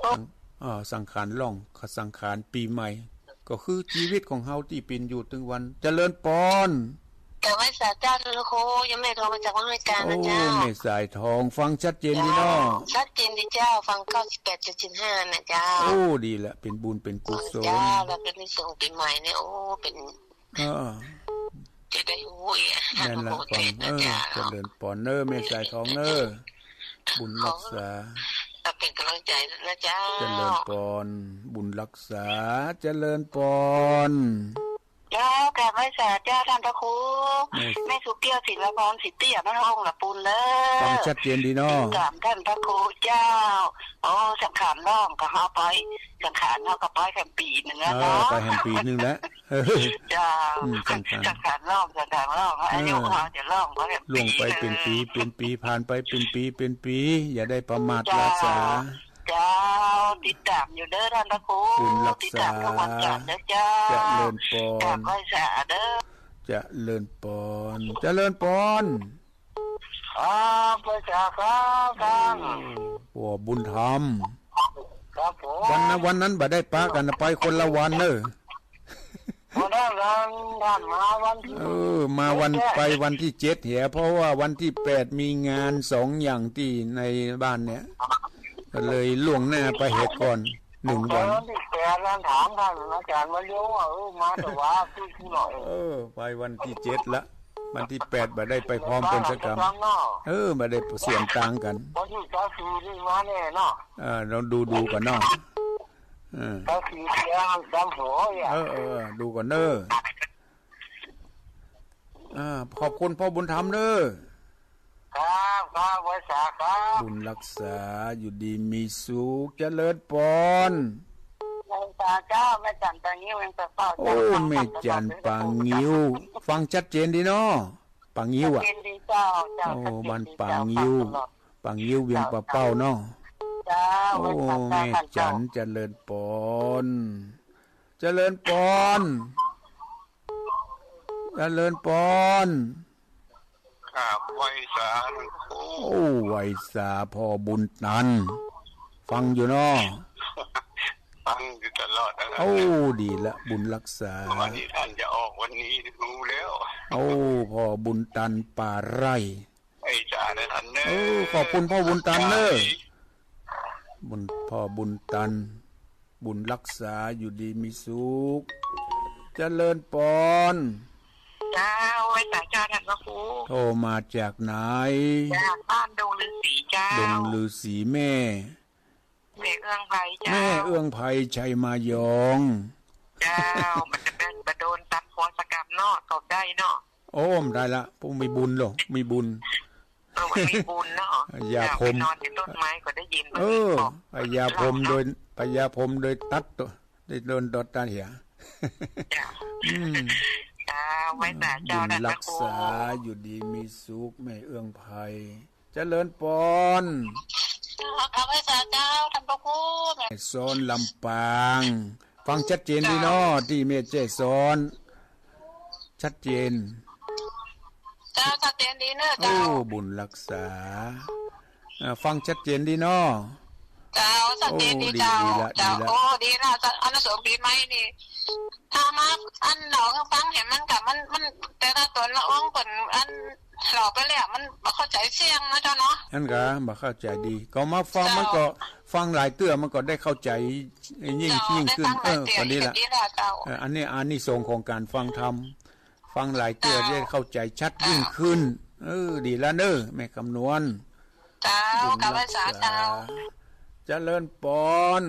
สัง อ่า สังขารล่อง สังขารปี๋ใหม่ ก็คือจีวิตของเฮาตี้เป๋นอยู่ตึงวัน เจริญปอน กราบไหว้สาเจ้า เจ้าพระครู โยมแม่โทรมาจากวัดห้วยกลางนะเจ้า โอ้ แม่สายทอง ฟังชัดเจนดีเนาะ เจ้า ชัดเจนดีเจ้า ฟังเก้าสิบแปดจุดเจ็ดห้านะเจ้า โอ้ ดีละ เป๋นบุญเป๋นกุศล เจ้า แล้วก็ในส่วนปี๋ใหม่เนี่ย โอ้ เป๋น เออ จะได้ฮู้อีก นั่นละ ท่านพระครูเทศน์นะเจ้า ฟัง เออ เจริญปอนเน่อ แม่สายทองเน่อ บุญรักษา ขอเป๋นกำลังใจ๋นะเจ้า เจริญปอน บุญรักษา เจริญปอน เจ้า กราบไหว้สาเจ้า ท่านพระครู แม่ แม่สุเกี้ยว ศิลปพร สิทธิอนุพงษ์ ละปูนเน่อ ฟังชัดเจนดีเนาะ ติดต๋ามท่านพระครูเจ้า โอ้ สังขารล่องก็เฮาไป สังขารเฮาก็ไปแหมปี๋นึ่งแล้วเนาะ เออ ไปแหมปี๋นึ่งแล้ว เจ้า อืม สังขาร สังขารล่อง สังขารล่อง เออ อายุเฮาจะล่องไปแหมปี๋นึ่ง ล่วงไปเป๋นปี๋ เป๋นปี๋ ผ่านไปเป๋นปี๋ เป๋นปี๋ อย่าได้ประมาท เจ้า ละสา เจ้า ติดต๋ามอยู่เน่อ ท่านพระครู บุญรักษา ติดต๋ามทุกวันจันทร์เน่อเจ้า เจริญปอน กราบไหว้สาเน่อ เจริญปอน เจริญปอน ครับ ไหว้สาครับ ท่าน โอ้ บุญธรรม ครับผม วันนั้น วันนั้นบ่ได้ปะกั๋น ไปคนละวันเน่อ วันนั้น ท่าน ท่านมาวันตี้ เออ มาวัน เจ็ด ไปวันตี้เจ็ดเหีย เพราะว่าวันตี้แปดมีงานสองอย่างตี้ในบ้านเนี่ย ก็เลยล่วงหน้าไปเหียก่อน นึ่งวัน วันตี้แปดนั้นถามท่านอาจ๋ารย์มาเลี้ยวว่า เออ มาแต่ว่าตี้หน่อย เออ ไปวันตี้เจ็ดละ วันตี้แปดบ่ได้ไปพร้อมกั๋นสักกำ เออ บ่ได้สวนตางกั๋น วันตี้เก้าสี่นี่มาแน่เนาะ เออ ลองดูดูก่อนเนาะ เออ เก้าสี่เสียงดำหัวเนี่ย เออ เออ ดูก่อนเน่อ อ่า ขอบคุณพ่อบุญธรรมเน่อ ครับ ครับ ไหว้สาครับ บุญรักษา อยู่ดีมีสุข เจริญปอน ไหว้สาเจ้า แม่จันทร์ปางิ้ว เวียงป่าเป้า โอ้ เจ้า แม่จันทร์ปางิ้ว ฟังชัดเจนดีเนาะ ปางิ้วอะ ชัดเจนดีเจ้า เจ้า โอ้ ชัดเจนดี บ้านปางิ้ว เจ้า ฟังตลอด ปางิ้ว เวียงป่าเป้าเนาะ เจ้า เจ้า โอ้ ไหว้สาเจ้า แม่ ท่านเจ้า จันทร์ เจริญปอน เจริญปอน เจริญปอน ครับ ไหว้สาหลวงปู่ โอ้ ไหว้สาพ่อบุญตัน ฟังอยู่เนาะ ฟังอยู่ตลอดนะครับ โอ้ ดีละ บุญรักษา วันนี้ท่านจะออกวันนี้รู้แล้ว โอ้ พ่อบุญตันป่าไร่ ไหว้สานะท่านเนอะ เออ ขอบคุณพ่อบุญตันเนอะ บุญ พ่อบุญตัน บุญรักษา อยู่ดีมีสุข เจริญปอน เจ้า ไหว้สาเจ้าท่านพระครู โทรมาจากไหน จากบ้านดงฤาษีเจ้า ดงฤาษีแม่ แม่เอื้องไพรเจ้า แม่เอื้องไพร ชัยมายอง เจ้า มันจะเป็นบ่โดนตัดหัวสักกำเนาะ ก็ได้เนาะ โอ้ บ่ได้ละ ผู้มีบุญหรอก มีบุญ เออ มันมีบุญเนาะ พญาพรหม เจ้า ไปนอนอยู่ต้นไม้ก็ได้ยิน เออ มันบอก พญาพรหม เนาะ โดน พญาพรหมโดนตัดตัว ได้โดนตัดเหีย เจ้า อืม เจ้า ไหว้สาเจ้า บุญรักษา ท่านพระครู อยู่ดีมีสุข แม่เอื้องไพร เจริญปอน เจ้า ไหว้สาเจ้า ท่านพระครู แม่สอน ลำปาง ฟังชัดเจนดีเนาะ เจ้า ตี้แม่แจ้สอน ชัดเจน เจ้า ชัดเจนดีเนอะ โอ้ เจ้า บุญรักษา อ่า ฟังชัดเจนดีเนาะ เจ้า ชัดเจนดี โอ้ ดี เจ้า ดีละ เจ้า ดีละ โอ้ ดีนะ เจ้า อานิสงส์ปี๋ใหม่นี่ ถ้ามาอันหนองฟังเห็นมันกะ มัน มัน แต่ละต๋นละองค์เปิ้นอันเล่าไปแล้ว มันบ่เข้าใจ๋เสียงนะเจ้าเนาะ อั้นกะ บ่เข้าใจ๋ดี ก็มาฟัง เจ้า มันก็ ฟังหลายเตื้อมันก็ได้เข้าใจ๋ยิ่ง เจ้า ยิ่งขึ้น ได้ฟังหลายเตื้อ เออ ก็ดีละ ดีละเจ้า เออ อันนี้อานิสงส์ของก๋านฟังธรรม ฟังหลายเตื้อ เจ้า จะได้เข้าใจ๋ชัดยิ่งขึ้น เจ้า เออ ดีละเนอะ แม่คำนวณ เจ้า บุญรักษา กราบไหว้สาเจ้า เจริญปอน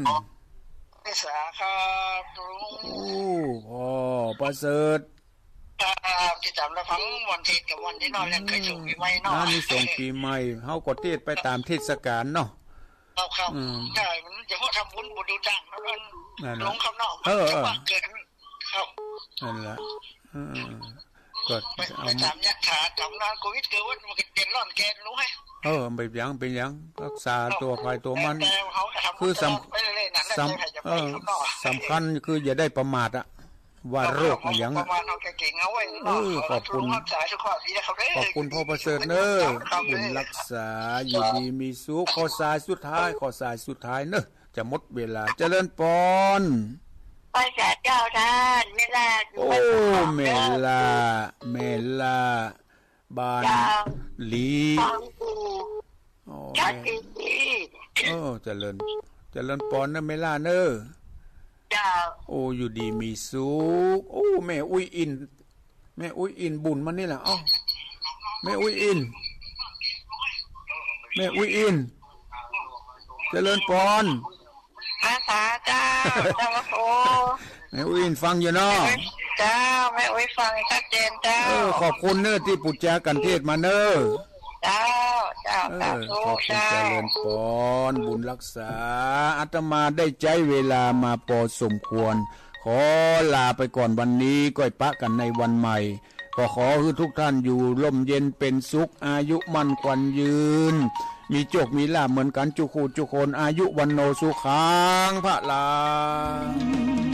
ไหว้สาครับลุง โอ้ พ่อประเสริฐ ครับ ติดต๋ามรับฟังวันเทศน์กับวันตี้เนาะ เรื่องใก้สงปี๋ใหม่เนาะ อานิสงส์ปี๋ใหม่ เฮาก็เทศน์ไปต๋ามเทศกาลเนาะ ครับ ครับ อืม ใจ้ มันจะมาทำบุญบ่ดูจ้างเนาะ นั่นน่ะ ลุงครับเนาะ เออ มันจะมาเกิด ครับ นั่นละ เออ ก็ ไป เอา ไปต๋ามยถากรรมนะ โควิดเกิดว่ามันก็เดือดร้อนแก่ลุงไง เออ บ่เป๋นหยัง บ่เป๋นหยัง รักษาตั๋วใผตั๋วมัน แต่ แต่เฮาก็ทำ คือสำ ไปเรื่อยๆ นั่นแหละ สำ ใครจะไป เออ ครับเนาะ สำคัญคืออย่าได้ประมาทอะ ว่าโรคอะหยังอะ ประมาทเฮาก็เก่งเอาไว้เนาะ เออ ขอบคุณ รักษาสุขภาพดีนะครับเด้อ ขอบคุณพ่อประเสริฐเนอะ ครับ บุญรักษา อยู่ดีมีสุข ขอสายสุดท้าย ขอสายสุดท้ายเนอะ จะหมดเวลา เจริญปอน ไหว้สาเจ้าต้าน แม่ล่า อยู่ โอ้ บ้าน แม่ล่า แม่ล่า บ้าน เจ้า หลี ฟังอยู่ โอ้ ชัดเจนดี แม่ เออ เจริญ เจริญปอนเนอะ แม่ล่าเนอะ เจ้า โอ้ อยู่ดีมีสุข โอ้ แม่อุ๊ยอิน แม่อุ๊ยอินบุญมานี่แหละ เอ้า แม่อุ๊ยอิน แม่อุ๊ยอิน เจริญปอน ไหว้สาเจ้า เจ้าพระครู แม่อุ๊ยอินฟังอยู่เนาะ เจ้า แม่อุ๊ยฟังชัดเจนเจ้า เออ ขอบคุณเนอะ ตี้ปู๋จากั๋นเทศน์มาเนอะ เจ้า เจ้า เออ สาธุ ขอบคุณ เจ้า เจริญปอน บุญรักษา อาตมาได้ใจ๊เวลามาปอสมควร ขอลาไปก่อนวันนี้ ก้อยปะกั๋นในวันใหม่ ก็ขอหื้อทุกท่านอยู่ร่มเย็นเป๋นสุข อายุมั่นขวัญยืน มีโจคมีลาภเหมือนกั๋นจุกคู่จุกคน อายุวัณโณสุขังพะลัง